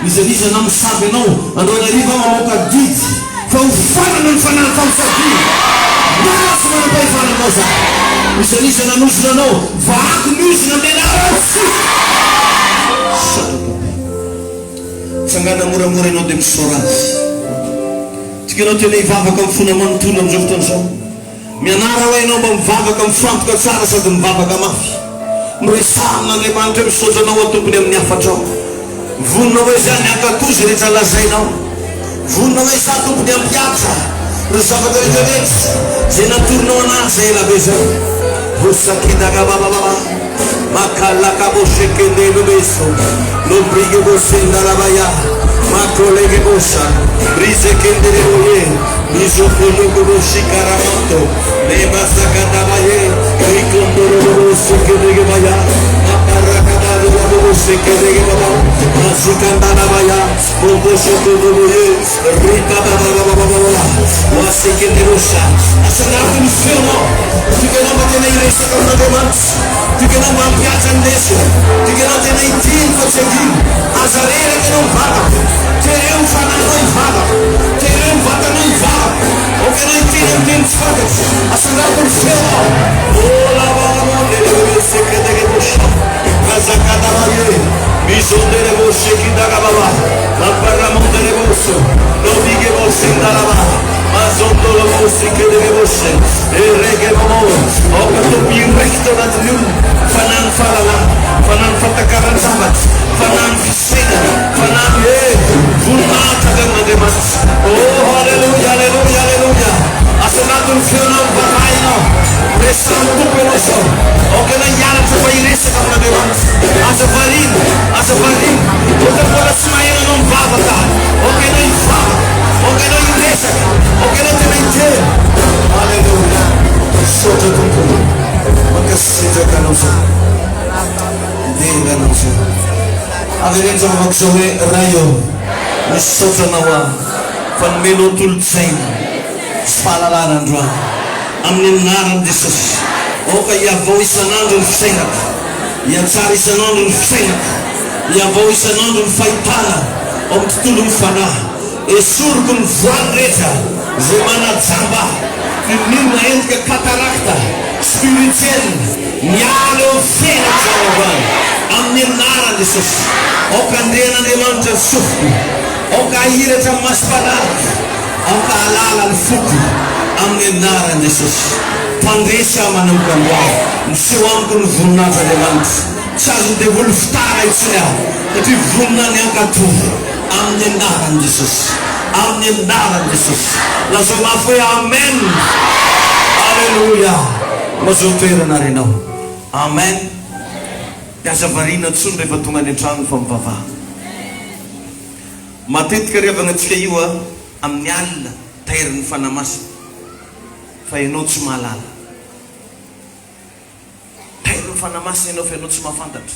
N'iza n'iza namosavy anao androany hariva aho mamoaka didy fa ho foanana ny fanahy famosaviana. Marina tsy manam-pahefana aminao za. N'iza n'iza nanozona anao vahako ny ozona amin'ny anaran'i Jesosy. Misaotra Tompo. Tsangana moramora ianao dia misaora Azy. Tiako ianao tena hivavaka amin'ny fona manontolo amin'izao fotoana izao. Mianara hoe ianao mba mivavaka mifantoka tsara sady mivavaka mafy. Miresaha amin'Andriamanitra hoe misaotra anao aho Tompony amin'ny hafatrao. Vonona hoe izaho ny hankatò izay rehetra lazainao. Vonona hoe izaho Tompony hampihatra ireo zavatra rehetra rehetra izay natoronao anah izay ela be izay. Vosakidagabababa, makalakaboshekendebebeso, lobrigebosendalabaya, makolegebosa, brizekendereboye. Mizokolokoloshikaramanto, lebasakatabaye, rikondorororosekedegebaya, maparakadadorabobosekedegeba, masikandalabaya, boboshokodoboye, ripababababababa, wasekenderosha. Asandrato ny feonao. Tiako ianao mba tena hiresaka amin'Andriamanitra. Tiako ianao mba hampihatra ny lesona. Tiako ianao tena hiteny fa tsy hangina. Aza reraka ianao mivavaka. Tereo ny fanahinao hivavaka. Tereo ny vatanao hivavaka. Aoka ianao hiteny amin'ny teny tsy fantatra. Asandrato ny feonao. Oh la Aoka Tompo hiraikitra anatin'ny olona fanahy ny fahalalana, fanahy ny fahatakaran-javatra, fanahy ny fisainana, fanahy ny hery, voninahitra avy amin'Andriamanitra. Oh, haleloia, haleloia, haleloia. Asa anatin'ny feonao mivavaha ianao. Miresaha amin'ny Tompo ianao izao. Aoka ianao hianatra fa hiresaka amin'Andriamanitra. Aza variana, aza variana. Ohatra mbola tsy maheno anao mivavaka. Aoka ianao hivavaka. Aoka ianao hiresaka. Aoka ianao tena hiteny. Aleloia. Misaotra Tompo. Mankasitraka anao zay. Midera anao zay. Avereno izao vavaka izao hoe, Ray ô, misaotra anao aho fa nomenao tolo-tsaina sy fahalalana androany. Amin'ny anaran'i Jesosy, aoka hihavao isan'andro ny fisainako. Hihatsara isan'andro ny fisainako. Hihavao isan'andro ny fahitana ao amin'ny tontolon'ny fanahy. Esoriko ny voaly rehetra izay manajamba ahy, ny miova endrika cataracte spirituel miala eo amin'ny fiainako izany androany, amin'ny anaran'i Jesosy. Aoka handre an'Andriamanitra ny sofiko, aoka hahiratra ny masom-panahiko, aoka hahalala ny foko, amin'ny anaran'i Jesosy. Mpandresy aho manomboka androany. Miseho amiko ny voninahitr'Andriamanitra. Tsy azon'ny devoly fitahana intsony aho, satria vonona ny hankatò. Amin'ny anaran'i Jesosy. Amin'ny anaran'i Jesosy. Lazao mafy hoe Amen. Aleloia. Mazoa toerana ary ianao. Amen. Dia aza variana intsony rehefa tonga any an-trano fa mivavaha. Matetika ry havana antsika io a, amin'ny alina tairin'ny Fanahy Masina fa ianao tsy mahalala. Tairo ny Fanahy Masina ianao fa ianao tsy mahafantatra.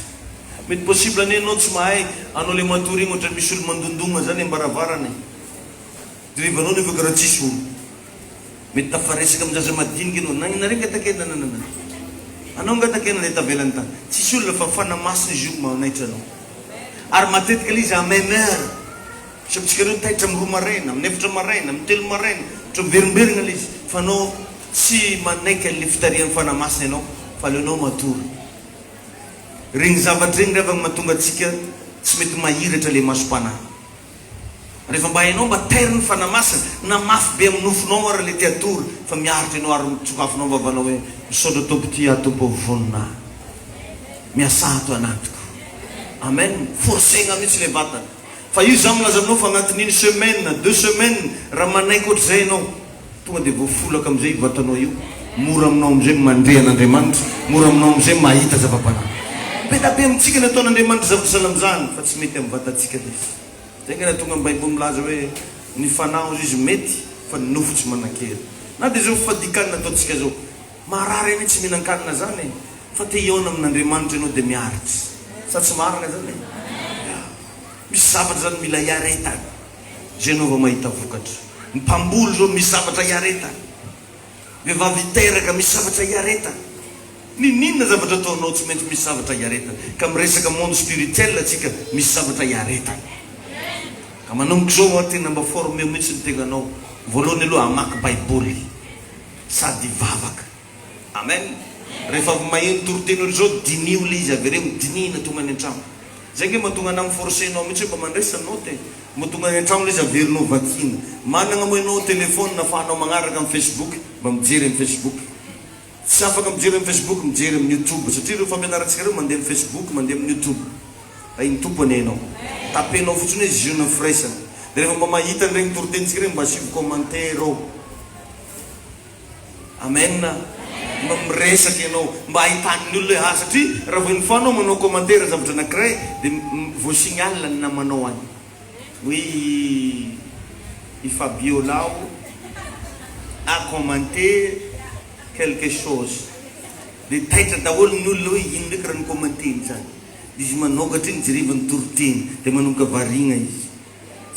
Mety possible anie ianao tsy mahay anao le matory igny ohatran'ny misy olo mandondogna zany ambaravarana e. Jerevanao nefa karaha tsisy olo. Mety tafaresaka amin-jaza madinika ianao, nagnina regny take nananana. Anao nga take nandeha tavelany tany. Tsisy olona fa Fanahy Masina izy io manaitra anao. Ary matetika le izy en même heure. Misy amintsika ireo taitra amin'ny roa maraina, amin'ny efatra maraina, amin'ny telo maraina, ohatra miverimberina ilay izy, fa anao tsy manaiky an'ilay fitarihan'ny Fanahy Masina ianao fa aleonao matory. Ireny zavatra ireny ry havana mahatonga antsika tsy mety mahiratra ilay masom-panahy. Rehefa mba hainao mba tairo ny Fanahy Masina, na mafy be amin'ny nofonao ara le te hatory fa miaritra ianao ary sokafinao ny vavanao hoe misaotra Tompo ty aho Tompo ô vonona aho. Miasà ato anatiko. Amen. Forcegna mihitsy le vatana. Fa io za milaza aminao fa agnatin'ny une semaine, deux semaines raha manaiky ohatr'izay ianao, Tonga dia voafolaka amin'izay io vatanao io, mora aminao amin'izay ny mandre an'Andriamanitra, mora aminao amin'izay ny mahita zava-panahy. Be da be amintsika ny ataon'Andriamanitra zavatra sahala amin'izany, fa tsy mety amin'ny vatantsika ilay izy. Izay ange nahatonga ny Baiboly milaza hoe, Ny fanahy hozy izy mety, fa ny nofo tsy manan-kery. Na dia izao fifadian-kanina ataontsika izao, marary anie tsy mihinan-kanina izany e, fa te hihaona amin'Andriamanitra ianao dia miaritra. Sa tsy marina izany e? Ya. Misy zavatra izany mila iaretana. Zay enao vao mahita vokatra. Ny mpamboly zao misy zavatra iaretana. Vehivavy hiteraka misy zavatra iaretana. Ninoninona zavatra ataonao tsy maintsy misy zavatra iaretana. Ka miresaka monde spirituel tsika misy zavatra iaretana. Ka manomboka izao hoa tena mba formeo mihitsy ny tegnanao. Voalohany aloha hamaky baiboly sady hivavaka. Amen. Rehefa avy maheno toriteny ohatr'izao diniho le izy avereno dinihina tonga any an-trano. Zay nge mahatonga anah mi-forcer nao mihitsy hoe mba mandraisa note e. Mba tonga any an-trano le izy averinao vakiana. Managna moa enao telephone afahanao magnaraka am facebook mba mijery am facebook. Tsy afaka mijery am facebook mijery am youtube satria ireo fampianarantsika ireo mandeha am facebook mandeha am youtube. Tahin'ny Tompo anie enao. Tapenao fotsiny hoe ziona firaisana. De rehefa mba mahita an'iregny toritenintsika regny mba asivo commentaire ao. Amen mba miresaka ianao mba ahitan'ny olona hoe ah satria raha vao une fois anao manao commentaire zavatra anakiray dia voa signal ny namanao any hoe i i Fabiola ao a commenter quelque chose dia taitra daholo ny olona hoe ino ndraiky raha ni-commenter-ny zany dia izy manokatra iny jerevany toriteny dia manomboka variana izy.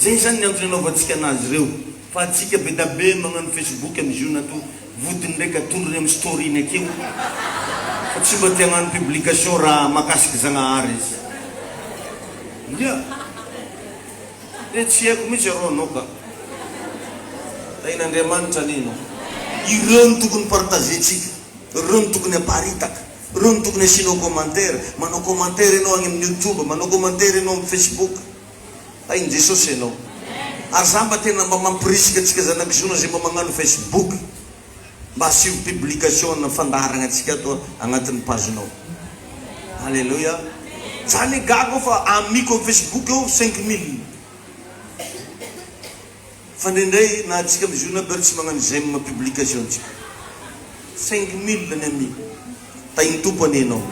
Zay zany ny antony anaovantsika anazy ireo fa antsika bedabe magnano facebook amizio na to vodiny ndraiky atolony am story ny akeo fa tsy mba te hagnano publication raha makasiky zagnahary izy ya de tsy haiko mitsy arô anao ka tahin'Andriamanitra anie enao. Ireo no tokony partager-tsika, ireo no tokony aparitaka, ireo no tokony asianao commentaire, manao commentaire ianao agny amin'ny youtube, manao commentaire ianao amin'ny facebook. Tahin'i Jesosy ianao. Ary za mba tena mba mampirisika antsika zanak'i Ziona zay mba magnano Facebook mba asio publication na fandaharagna antsika ato agnatin'ny page nao. Alléluia. Za anie gaga aho fa amiko am Facebook eo 5000. Fa indraindray na antsika miziona aby ary tsy magnano j'aime publication tsika. 5000 ny amis. Tahin'ny Tompo anie ianao.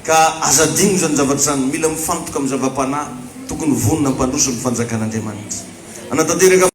Ka aza adino izany zavatra izany. Mila mifantoka amin'ny zava-panahy. Tokony vonona hampandroso ny fanjakan'Andriamanitra. Hanatanteraka.